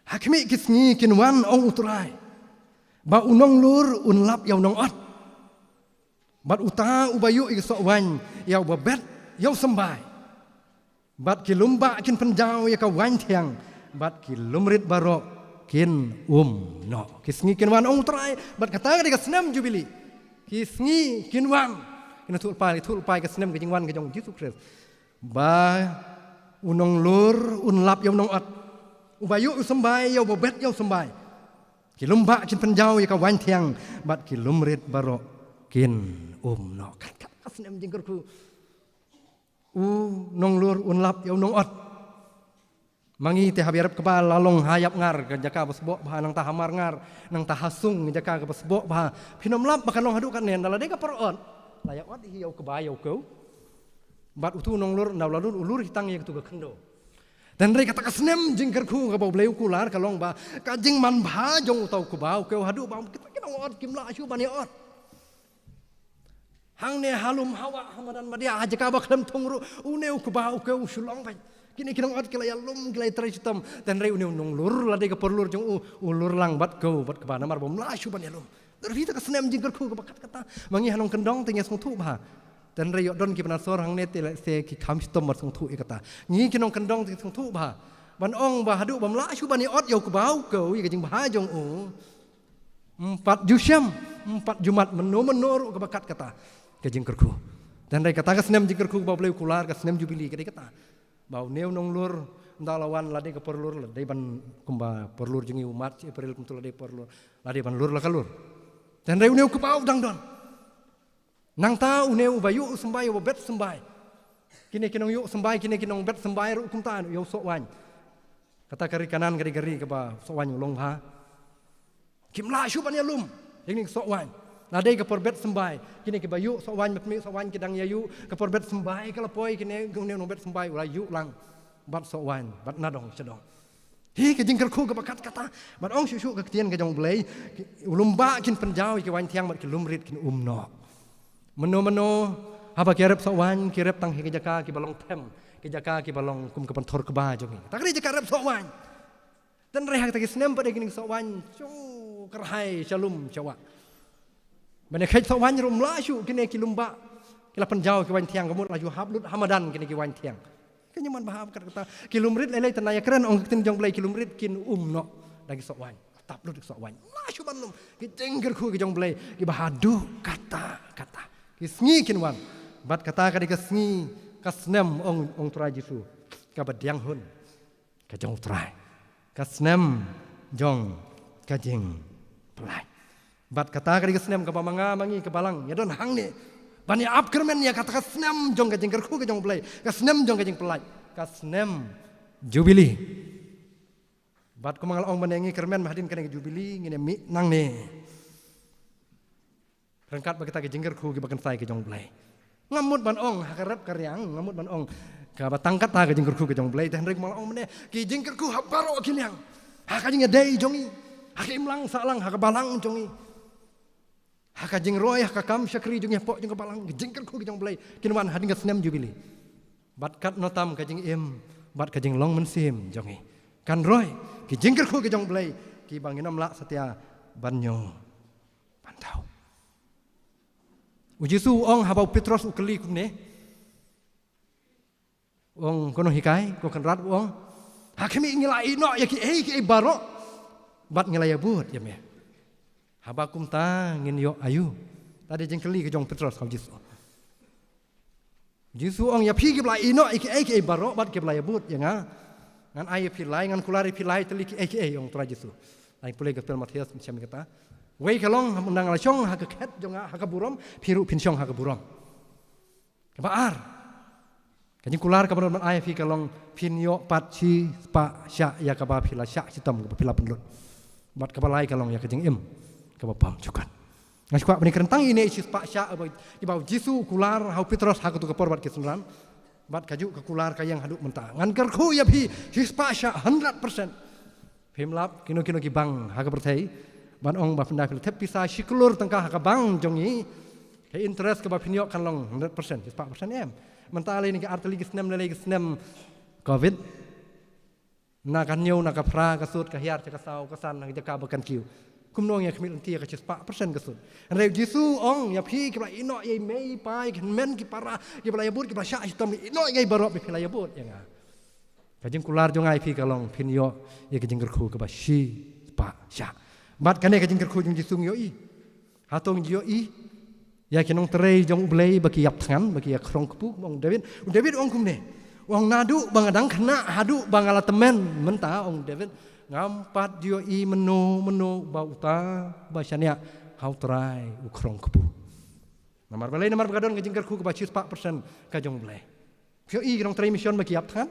Ha khmih ki sngi kin wan, ong U Trai, ba u nonglur un lap ïa u nongot. Bad uta uba ïuh ïa ka soh waiñ ïa uba bet ïa u symbai. Bad ki lum bah kin pynjaw ïa ka waiñ thiang, bad ki lum rit baroh kin um noh. Ki sngi kin wan, ong U Trai, bad kata ka dei ka snem Jubili. Ki sngi kin wan. Kin thuh lypa, kin thuh lypa ïa ka snem ka jingwan ka jong U Jisu Khrist. Ba u nonglur un lap ïa u nongot. Uba ïuh ïa u symbai ïa uba bet ïa u symbai. Ki lum bah kin pynjaw ïa ka waiñ thiang, bad ki lum rit baroh kin um noh. Kat kat ka snem jingkyrkhu. U nonglur un lap ïa u nongot. Ma ngi te haba ïarap kba la long ha ïap ngar ka jaka ba sboh bha, nangta ha mar ngar, nangta ha sung ka jaka kaba sboh bha. Phin ym lap ba kan long haduh katne, ynda la dei ka por ot la ïa ot hi ïa u kba ïa u kew. Bad utu u nonglur ynda u la lur, u lur hi tang ïa katu ka khyndew. Te hynrei kata ka snem jingkyrkhu kaba U Blei u kular ka long ba ka jingman bha jong uta u kba u kew haduh ba kita ki nongot kim lah shuh ban ïa ot. Hangne ha lum ha wah ha madan madiah ha jaka ba khlem thung ruh une u kba u kew u shu long bha. Kine ki nongot ki la ïalum ki la ïatrei shitom. Te hynrei une u nonglur la dei ka por lur jong u, u lur lang bad kew bad kba namar ba um lah shuh ban ïalum. Te hynrei kata ka snem jingkyrkhu kaba kat kata. Ma ngi ha nongkyndong te ngi sngewthuh bha. Te hynrei ïoh don kiba na sor hangne te lehse ki kham shitom ban sngewthuh ïa kata. Ngi ki nongkyndong te ngi sngewthuh bha. Ban ong ba haduh ba um lah shuh ban ïa ot ïa u kba u kew ïa ka jingbha jong u. Ym pat ju shem, ym pat ju mad mynno mynno ruh kaba kat kata ka jingkyrkhu. Te hynrei kata ka snem jingkyrkhu kaba U Blei u kular ka snem Jubili ka dei kata. Ba une u nonglur ynda la wan la dei ka por lur la dei ban kumba por lur jong ngi u March, April kumta la dei por lur, la dei ban lur la ka lur. Te hynrei une u kba u dang don. Nangta une uba ïuh symbai uba bet symbai. Kine ki nongïuh symbai kine ki nongbet symbai ruh kumta ïa u soh waiñ. Kata ka ri Kanaan ka dei ka ri kaba soh waiñ u long bha. Kim lah shuh ban ïalum ïa kine ki soh waiñ. La dei ka por bet symbai kine kiba ïuh soh waiñ, ma khmih soh waiñ ki dang ïa ïuh, ka por bet symbai ka la poi kine une u nongbet symbai u la ïuh lang bad soh waiñ bad na dong sha dong. Hi ka jingkyrkhu kaba kat kata. Bad ong shuh shuh ka ktien ka jong U Blei, ki, u lum bah kin pynjaw ïa ki waiñ thiang bad ki lum rit kin um noh. Mynno mynno haba ki rep soh waiñ ki rep tang hi ki jaka kiba long them, ki jaka kiba long kum ka pynthor kba jong ngi. Ta ka dei jaka rep soh waiñ. Te hynrei ha kata ki snem pat dei kine ki soh waiñ shu kyrhai sha lum sha wah. Ban ïa kheit soh waiñ ruh ym lah shuh, kine ki lum bah ki la pynjaw ki waiñ thiang, ka mut la ju hap lut ha madan kine ki waiñ thiang. Ka jingman bha kat kata. Ki lum rit lei lei te na ïa kren ong ka ktien jong U Blei ki lum rit kin um noh da ki soh waiñ. Tap lut ki soh waiñ. Ym lah shuh ban lum. Ki jingkyrkhu ki jong U Blei kiba haduh katta katta. Ki sngi kin wan. Bad kata ka dei ka sngi ka snem ong, ong Trai Jisu. Kaba dang hun. Ka jong U Trai. Ka snem jong ka jingpyllait. Bad kata ka dei ka snem kaba ma nga ma ngi ka balang ïa don hangne. Ban ïa ap kyrmen ïa kata ka snem jong ka jingkyrkhu ka jong U Blei. Ka snem jong ka jingpyllait. Ka snem Jubili. Bad kumba nga la ong ban ïa ngi kyrmen ba hadien kane ka Jubili ngin ïa mih nangne. Ryngkat bad kita ki jingkyrkhu kiba kynsai ki jong U Blei. Ngam mut ban ong ha ka rep ka riang, ngam mut ban ong Kaba tang kata ka jingkyrkhu ka jong U Blei, te hynrei kumba la ong mynne, ki jingkyrkhu ha baroh ki liang. Ha ka jingïadei jong ngi, ha ka imlang sahlang, ha ka balang jong ngi, ha ka jingroi, ha ka kam shakri jong ngi, hapoh jong ka balang, ki jingkyrkhu ka jong U Blei kin wan hadien ka snem Jubili. Bad katno tam ka jingim bad ka jinglong mynsiem jong ngi, kan roi ki jingkyrkhu ka jong U Blei kiba ngin ym lah satia ban ñiew ban thaw. U Jisu u ong haba u Petros u kylli kumne, u ong, ko Nonghikai, ko Kynrad, u ong, ha khmih, ngi la ïehnoh ïa kiei kiei baroh bad ngi la ïabud ïa me. Haba kumta ngin ïoh aïu? Te dei jingkylli ka jong u Petros ha u Jisu. U Jisu u ong, ïa phi kiba la ïehnoh ïa kiei kiei baroh bad kiba la ïabud ïa nga, ngan ai ïa phi lai, ngan kular ïa phi lai tylli kiei kiei, ong u Trai Jisu. Lai pule ka Gospel Mathaios, mynshem ïa kata. Wei ka long, mynta nga la shong ha ka khet jong nga ha ka burom, phi ruh phin shong ha ka burom. Kaba ar, ka jingkular kaba don ban ai ïa phi ka long, phin ïoh pat shispah shah ïa kaba phi la shah shitom, kaba phi la pynlut. Bad kaba lai ka long ïa ka jingim kaba bymjukut. Nga sngewkwah ban kren tang ine i shispah shah ba, iba u Jisu u kular ha u Petros ha kato ka por bad ki synran. Bad kajuh ka kular ka ïeng haduh mynta. Ngan kyrkhu ïa phi shispah shah, hundred percent. Phim lap kino kino ki bank ha ka pyrthei ban ong ba phin da, phi la thep pisa shi klur tyngka ha ka bank jong ngi, ka interest kaba phin ïoh kan long hundred percent, shispah percent em. Mynta lei ne ki ar tylli ki snem, lei lei ki snem Covid, na ka hynñiew, na ka phra ka sut, ka hiar sha ka saw, ka san na ka jaka ba kan kiew. Kumno ngi khmih lynti ïa ka shispah percent ka sut? Hynrei u Jisu u ong, ïa phi kiba la ïehnoh ïa i mei i pa, ïa ki hynmen ki para, kiba la ïabud, kiba la shah shitom, ïehnoh ïa i baroh, ba phi la ïabud ïa nga. Ka jingkular jong nga ïa phi ka long, phin ïoh ïa ka jingkyrkhu kaba shispah shah. Bad kane ka jingkyrkhu jong u Jisu ngi ïohi. Hato ngi ïohi ïa ki nongtrei jong U Blei ba ki ïap thngan, ba ki ïa khrong kpu, kum u David? U David u ong kumne, u ong, naduh ba nga dang khynnah haduh ba nga la tymmen mynta, ong u David, ngam pat ïohi mynno mynno ba uta ba shaniah ha u Trai u khrong kpu. Namar balei? Namar ba ka don ka jingkyrkhu kaba shispah percent ka jong U Blei. Phi ïohi ki nongtrei mission ba ki ïap thngan?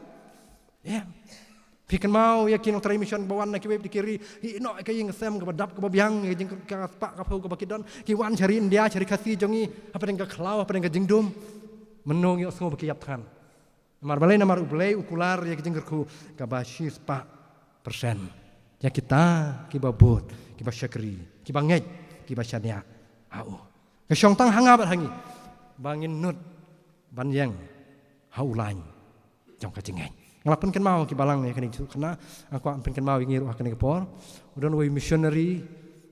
Em. Phi kynmaw ïa ki nongtrei mission ba wan na kiwei pat ki ri, ki ïehnoh ïa ka ïing ka sem kaba dap kaba biang, ïa ka jingkyrkhu, ka spah ka phew kaba ki don, ki wan sha ri India, sha ri Khasi jong ngi, hapdeng ka khlaw, hapdeng ka jingdum. Mynno ngi ïohsngew ba ki ïap thngan? Namar balei? Namar U Blei u kular ïa ka jingkyrkhu kaba shispah percent ïa kita kiba bud, kiba shakri, kiba ngeit, kiba shaniah ha u. Ka shong tang ha nga bad ha ngi ba ngin nud ban ïeng ha u lain jong ka jingngeit. Nga la pynkynmaw ki balang ïa kane ka jingkyrkhu, nga kwah pynkynmaw ïa ngi ruh ha kane ka por. U don uwei u missionary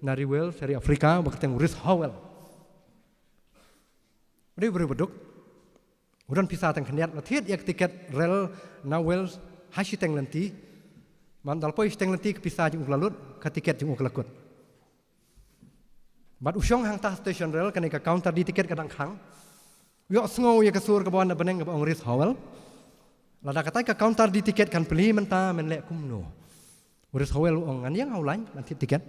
na ri Wales, ri Africa, ba kyrteng u Rhys Howell. U dei u briew ba duk. U don pisa tang khyndiat, la thied ïa ka tiket rel na Wales ha shiteng lynti. Bad da la poi shiteng lynti, ka pisa jong u ka la lut, ka tiket jong u ka la kut. Bad u shong hangta ha station rel, kane ka counter die tiket ka dang khang. U ïohsngew ïa ka sur kaba wan na bneng kaba ong, Rhys Howell, lada katai ka counter die tiket kan plie mynta, men leh kumno? U Rhys Howell u ong, ngan ïeng ha u lain ban thied tiket.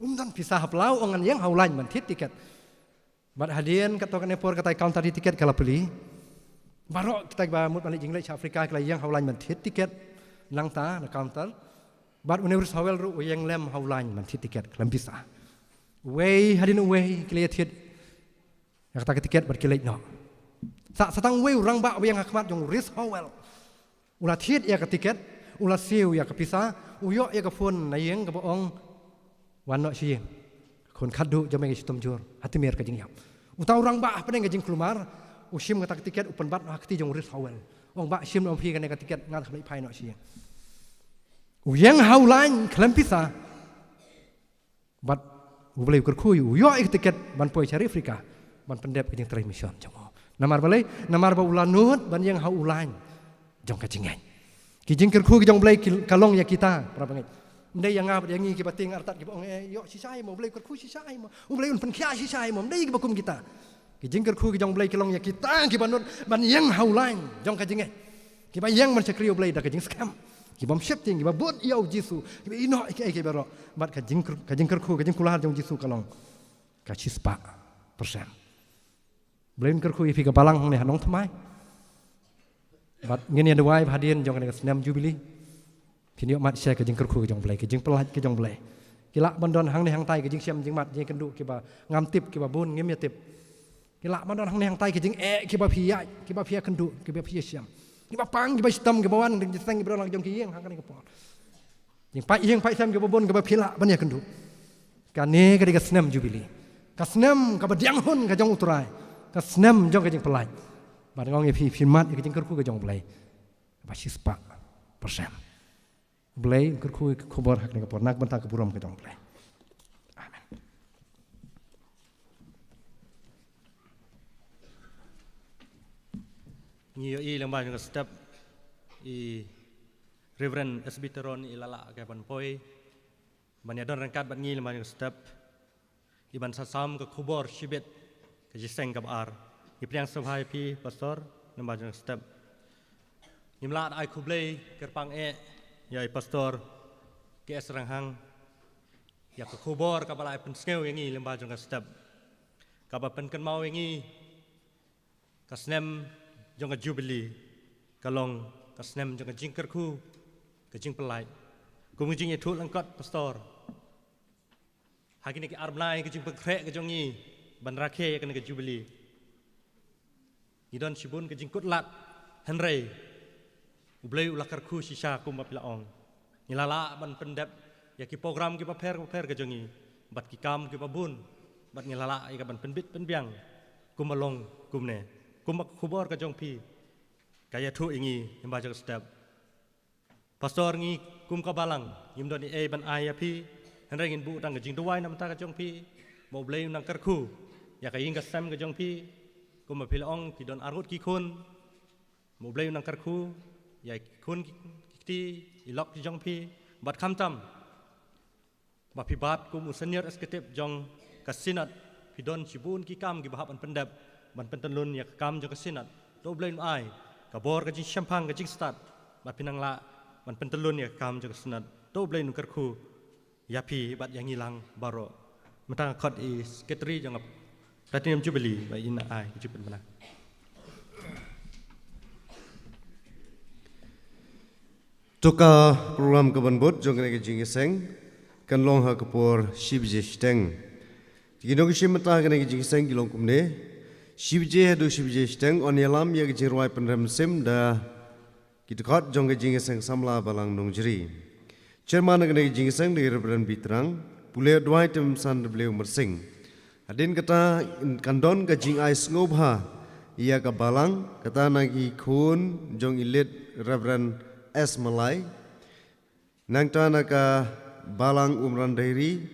Um don pisa ha pla, u ong, ngan ïeng ha u lain ban thied tiket. Bad hadien katto katne por katai counter die tiket ka la plie. Baroh kitai kiba mut ban leit jingleit sha Africa ki la ïeng ha u lain ban thied tiket nangta na counter. Bad une u Rhys Howell ruh u ïeng lem ha u lain ban thied tiket khlem pisa. Uwei hadien uwei ki la ïa thied ïa kata ka tiket bad ki leit noh. Sa, sa tang uwei u rangbah ba ïeng ha khmat jong u Rhys Howell u la thied ïa ka tiket, u la siew ïa ka pisa, u ïoh ïa ka phone na ïing kaba ong, wan noh sha ïing, khun khatduh, jam ïa ngi shitom jur, ha tmier ka jingïap. Uta u rangbah hapdeng ka jingkulmar u shim kata ka tiket, u pynbat noh ha kti jong u Rhys Howell. U ong, bah, shim noh phi kane ka tiket, nga te kham leit phai noh sha ïing. U ïeng ha u lain khlem pisa. Bad U Blei u kyrkhu ïa u, u ïoh ïa ka tiket ban poi sha ri Africa ban pyndep ka jingtrei mission jong u. Namar balei? Namar ba u la nud ban ïeng ha u lain jong ka jingngeit. Ki jingkyrkhu ki jong U Blei ki, ka long ïa kita, para bangeit. Ym dei ïa nga bad ïa ngi kiba tieng artat, kiba ong, eh, ïoh shisha ïa mo, U Blei u kyrkhu shisha ïa mo, U Blei un pynkhiah shisha ïa mo. Ym dei kiba kum kita. Ki jingkyrkhu ki jong U Blei ki long ïa kita kiba nud ban ïeng ha u lain jong ka jingngeit. Kiba ïeng ban shakri U Blei da ka jingskhem. Ki bym sheptieng, kiba bud ïa u Jisu, kiba ïehnoh ïa kiei kiei baroh. Bad ka jingkyr-, ka jingkyrkhu, ka jingkular jong u Jisu ka long ka shispah percent. U Blei un kyrkhu ïa phi ka balang hangne ha Nongthymmai. Bad ngin ïa duwai ba hadien jong kane ka snem Jubili phin ïoh mad sha ka jingkyrkhu ka jong U Blei, ka jingpyllait ka jong U Blei. Ki lah ban don hangne hangtai ka jingshem jingmad jingkynduh kiba ngam tip, kiba bun ngim ïa tip. Ki lah ban don hangne hangtai ka jingeh kiba phi ïa, kiba phi ïa kynduh, kiba phi ïa shem. Kiba pang, kiba shitom, kiba wan, dang jingïaseng, kiba don la ka jong ki ïing, ha kane ka por. Jingpait ïing pait sem kiba bun, kiba phi lah ban ïakynduh. Kane ka dei ka snem Jubili. Ka snem kaba diang hun ka jong U Trai. Ka snem jong ka jingpyllait. Bad nga ong ïa phi, phi mad ïa ka jingkyrkhu ka jong U Blei. Ba shispah percent. U Blei un kyrkhu ïa ka khubor ha kane ka por na ka bynta ka burom ka jong U Blei. Amen. Ngi ïohi lyngba jong ka step i Reverend S B Teron i la lah ka ban poi ban ïadon ryngkat bad ngi lyngba jong ka step, i ban sa sam ka khubor shibit ka jingïaseng kaba ar. Ngi pdiang sngewbha ïa phi, Pastor, lyngba jong ka step. Ngim lah da ai khublei kyrpang eh ïa i Pastor K S Ranghang ïa ka khubor kaba la ai pynsngew ïa ngi lyngba jong ka step, kaba pynkynmaw ïa ngi ka snem jong ka Jubili ka long ka snem jong ka jingkyrkhu, ka jingpyllait. Kum ka jingïathuh lyngkot, Pastor, ha kine ki ar bnai ka jingpynkhreh ka jong ngi ban rakhe ïa kane ka Jubili, ngi don shibun ka jingkut lad, hynrei U Blei u la kyrkhu shisha kumba phi la ong. Ngi la lah ban pyndep ïa ki program kiba pher ba pher ka jong ngi bad ki kam kiba bun, bad ngi la lah ïa ka ban pynbit pynbiang kumba long kumne, kumba ka khubor ka jong phi ka ïathuh ïa ngi lyngba jong ka step. Pastor, ngi kum ka balang ngim don ei ei ban ai ïa phi, hynrei ngin buh tang ka jingduwai na ka bynta ka jong phi, ba U Blei un nang kyrkhu ïa ka ïing ka sem ka jong phi. Kumba phi la ong, phi don arngut ki khun, ba U Blei un nang kyrkhu ïa ki khun ki, ki kti, i lok ki jong phi, bad khamtam ba phi bat kum u senior executive jong ka Synod, phi don shibun ki kam kiba hap ban pyndep, ban pyntyllun ïa ka kam jong ka Synod. To U Blei un ai ka bor, ka jingshemphang, ka jingstad, ba phin nang lah ban pyntyllun ïa ka kam jong ka Synod. To U Blei un kyrkhu ïa phi bad ïa ngi lang baroh. Mynta nga khot i Secretary jong ka Platinum Jubilee ba in ai ka jingpynbna. To ka program ka ban bud jong kane ka jingïaseng kan long ha ka por shi baje shiteng. Ki nongshim bynta kane ka jingïaseng ki long kumne: shi baje haduh shi baje shiteng yn ïalam ïa ka jingrwai pynrem mynsiem da ki dkhot jong ka Jingïaseng Samla Balang Nongjri. Chairman kane ka jingïaseng dei Reverend B. Trang, pule Dwight Msan W. Mersing. Hadien kata kan don ka jingai sngewbha ïa ka balang, kata na ki khun jong i late Reverend S. Malai. Nangta na ka balang Umrandairy,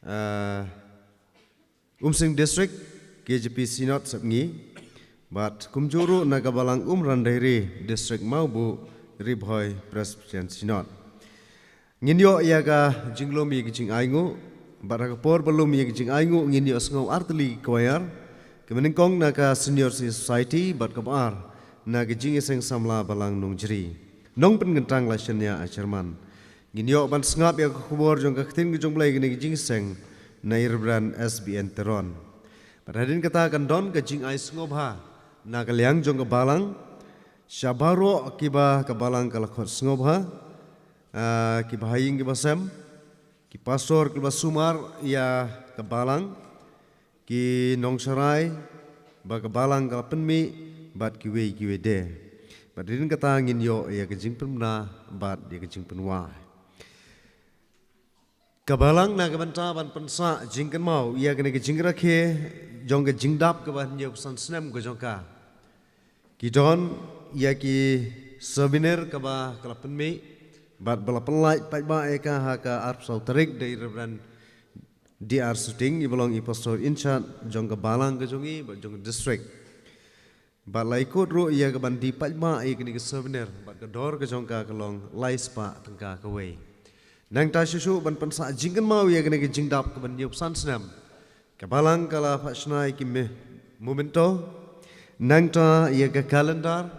ah, Umsning District, K J P Synod Sepngi, bad kumjuh ruh na ka balang Umrandairy, District Mawbuh, Ri Bhoi Presbyterian Synod. Ngin ïoh ïa ka jinglum ïa ka jingainguh, bad ha ka por ba lum ïa ka jingainguh ngin ïoh sngew artylli ki choir, kaba nyngkong na ka Senior Citizen Society, bad kaba ar na ka Jingïaseng Samla Balang Nongjri. Nongpynkyntang la shaniah, a Chairman. Ngin ïoh ban sngap ïa ka khubor jong ka ktien ka jong U Blei kane ka jingïaseng na i Reverend S B N Teron. Bad hadien kata kan don ka jingai sngewbha na ka liang jong ka balang sha baroh kiba ka balang ka la khot sngewbha, ah, kiba ha ïing kiba sem, ki pastor kiba sumar ïa ka balang, ki nongsharai ba ka balang ka la pynmih, bad kiwei kiwei de. Bad hadien kata ngin ïoh ïa ka jingpynbna bad ïa ka jingpynwai. Ka balang na ka bynta ban pynsah jingkynmaw ïa kane ka jingrakhe jong ka jingdap kaba hynñiewphew san snem ka jong ka, ki don ïa ki souvenir kaba ka la pynmih bad ba la pynlait paidbah ïa ka ha ka arphew saw tarik da i Reverend D R Suting, iba long i Pastor in charge jong ka balang ka jong i bad jong ka district. Bad la ikut ruh ïa ka ban die paidbah ïa kane ka souvenir, bad ka dor ka jong ka ka long lai spah tyngka kawei. Nangta shuh shuh ban pynsah jingkynmaw ïa kane ka jingdap kaba hynñiewphew san snem, ka balang ka la phah shna ïa ki me-, memento, nangta ïa ka calendar,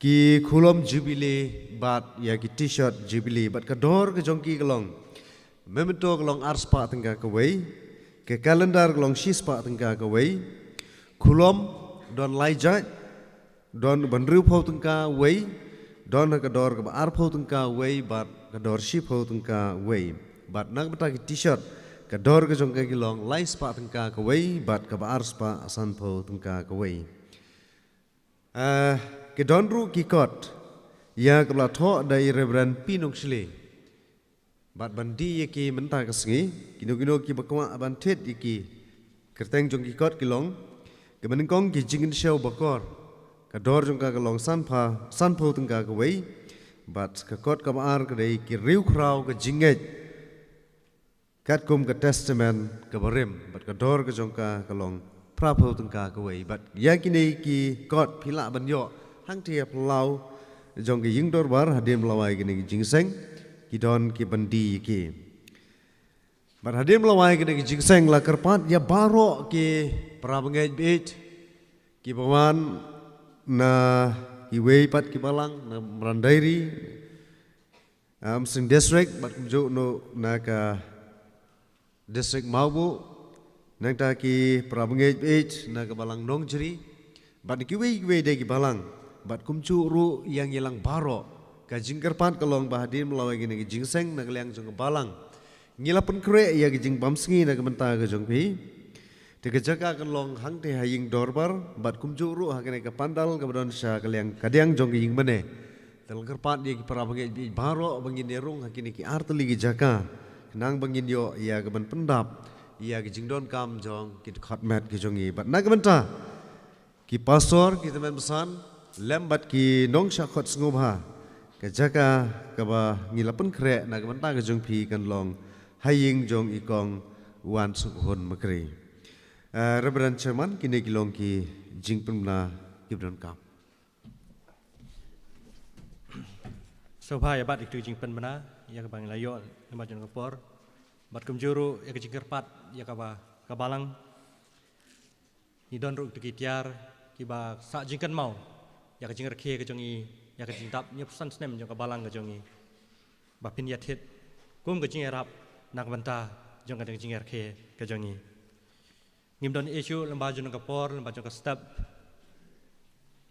ki khulom Jubilee bad ïa ki T-shirt Jubilee, bad ka dor ka jong ki ka long: memento ka long ar spah tyngka kawei, ka calendar ka long shi spah tyngka kawei, khulom don lai jait, don uba hynriewphew tyngka wei, don ha ka dor kaba arphew tyngka wei, bad ka dor shiphew tyngka wei. Bad na ka bynta ki T-shirt, ka dor ka jong ka ki long lai spah tyngka kawei bad kaba ar spah sanphew tyngka kawei. Ah, Ki don ruh ki kot ïa kaba la thoh da i Reverend P Nongshli. Bad ban die ïa ki mynta ka sngi, kino kino kiba kwah ban thied ïa ki kyrteng jong ki kot ki long: kaba nyngkong, ki jingkynshew bakor, ka dor jong ka ka long sanphew, sanphew tyngka kawei. Bad ka kot kaba ar ka dei ki riewkhraw ka jingngeit katkum ka Testament kaba rim, bad ka dor ka jong ka ka long phraphew tyngka kawei. Bad ïa kine ki kot phi lah ban ïoh hangta ha phyllaw jong ka ïing dorbar. Hadien ba la wai kine ki jingseng, ki don ki ban die ïa ki. Bad hadien ba la wai kine ki jingseng, la kyrpad ïa baroh ki para bangeit baieit kiba wan na kiwei pat ki balang, na Madan Diary, Umsning District, bad kumjuh ruh na ka District Mawbah, nangta ki para bangeit baieit na ka balang Nongjri, bad na kiwei kiwei de ki balang, bad kumjuh ruh ïa ngi lang baroh. Ka jingkyrpad ka long ba hadien ba la wai kine ki jingseng, na ka liang jong ka balang, ngi la pynkhreh ïa ka jingbymsngi na ka bynta ka jong phi. Te ka jaka kan long hangta ha ïing dorbar, bad kumjuh ruh ha kane ka pandal kaba don sha ka liang kadiang jong ka ïing mane. Te la kyrpad ïa ki para bangeit baieit baroh ba ngin ïa rung ha kine ki artylli ki jaka, khnang ba ngin ïoh ïa ka ban pyndap ïa ka jingdonkam jong ki dkhot met ki jong ngi. Bad na ka bynta ki pastor, ki tymmen basan, lem bad ki nongshah khot sngewbha, ka jaka kaba ngi la pynkhreh na ka bynta ka jong phi kan long ha ïing jong i Kong Wansukhun Makri. Eh, Reverend Chairman, kine ki long ki jingpynbna kiba donkam. Sngewbha ïa bat ïa ki jingpynbna ïa kaba ngi la ïoh lyngba jong ka por. Bad kumjuh ruh ïa ka jingkyrpad ïa kaba ka balang. Ngi don ruh ki tiar kiba sah jingkynmaw ïa ka jingrakhe ka jong ngi, ïa ka jingdap hynñiewphew san snem jong ka balang ka jong ngi, ba phin ïa thied kum ka jingïarap na ka bynta jong ka jingrakhe ka jong ngi. Ngim don issue lyngba jong ka por, lyngba jong ka step.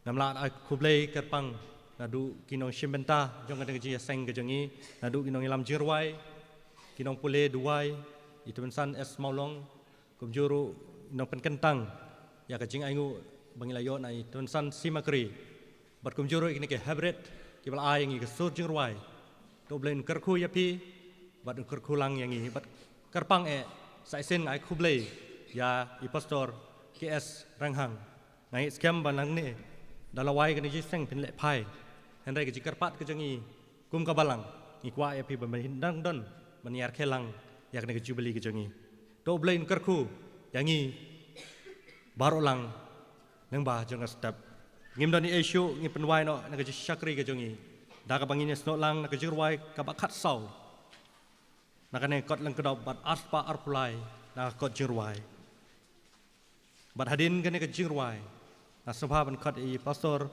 Ngam lah ai khublei kyrpang naduh ki nongshimbynta jong ka jingïaseng ka jong ngi, naduh ki nongïalam jingrwai, ki nongpule duwai, i Tymmen San S Mawlong, kumjuh ruh nongpynkyntang ïa ka jingainguh ba ngi la ïoh na i Tymmen San C Makri. Bad kumjuh ruh ïa kine ki hybrid kiba la ai ïa ngi ka sur jingrwai. To U Blei un kyrkhu ïa phi bad un kyrkhu lang ïa ngi. Bad kyrpang eh sa shisien ai khublei ïa i Pastor K S Ranghang. Nga ngeit skhem ba nangne da la wai kane ka jingseng phin leh phai. Hynrei ka jingkyrpad ka jong ngi kum ka balang, ngi kwah ïa phi ba phin dang don ban ïarkhie lang ïa kane ka jubili ka jong ngi. To U Blei un kyrkhu ïa ngi baroh lang lyngba jong ka step. Ngim don ei ei shuh, ngi pynwai noh na ka jingshakri ka jong ngi da kaba ngin ïasnoh lang na ka jingrwai kaba khatsaw na kane ka kot lyngkdop bad arspah arphew lai na ka kot jingrwai. Bad hadien kane ka jingrwai, nga sngewbha ban khot ïa i Pastor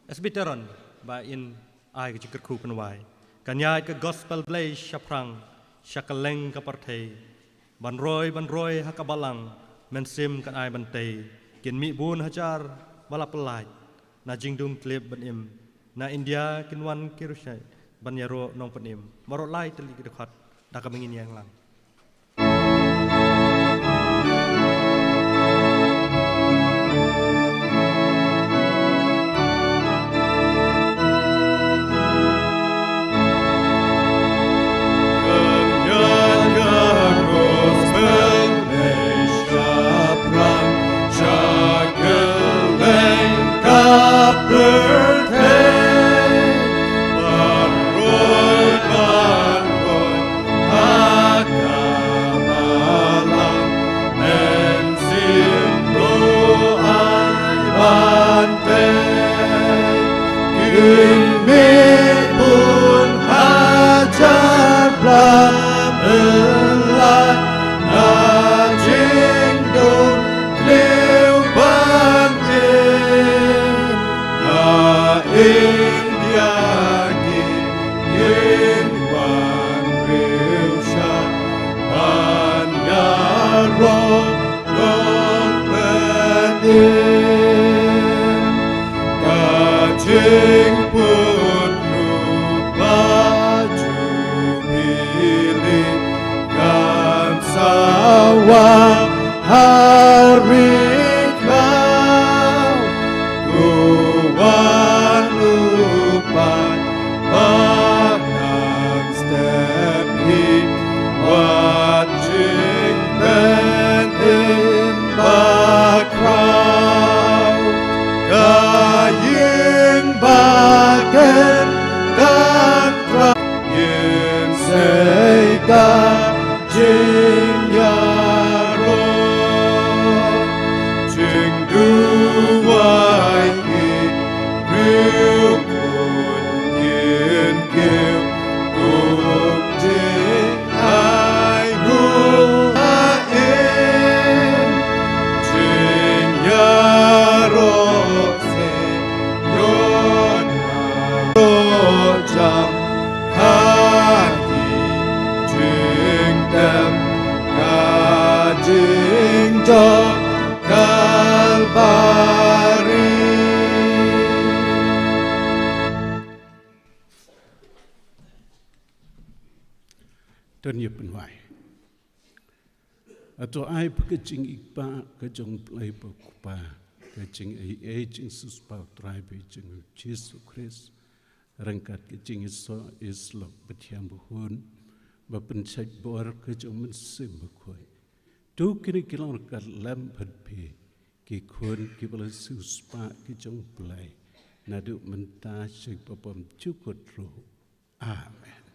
S B Teron ba in ai ka jingkyrkhu pynwai. Kan ïaid ka gospel Blei shaphrang sha kylleng ka pyrthei. Ban roi, ban roi ha ka balang, mynsiem kan ai ban tei. Kin mih bun hajar ba la pyllait na jingdum tlep ban im. Na India kin wan ki Rushai ban ïaroh nongpynim. Baroh lai tylli ki dkhot da kaba ngin ïeng lang. Jong Kalbari. Don ïa pynwai. Ato ai ba ka jingïeit ka jong Blei ba Kpa, ka jingaiei jingsiewspah Trai ba jong Jisu Khrist, ryngkat ka jingïasoh ïasyllok ba thiang ba hun, ba pynshait bor ka jong Mynsiem Bakhuid, to kine ki long ryngkat lem bad phi, ki khun kiba la siewspah ki jong Blei, naduh mynta sha ba bymjukut ruh. Amen.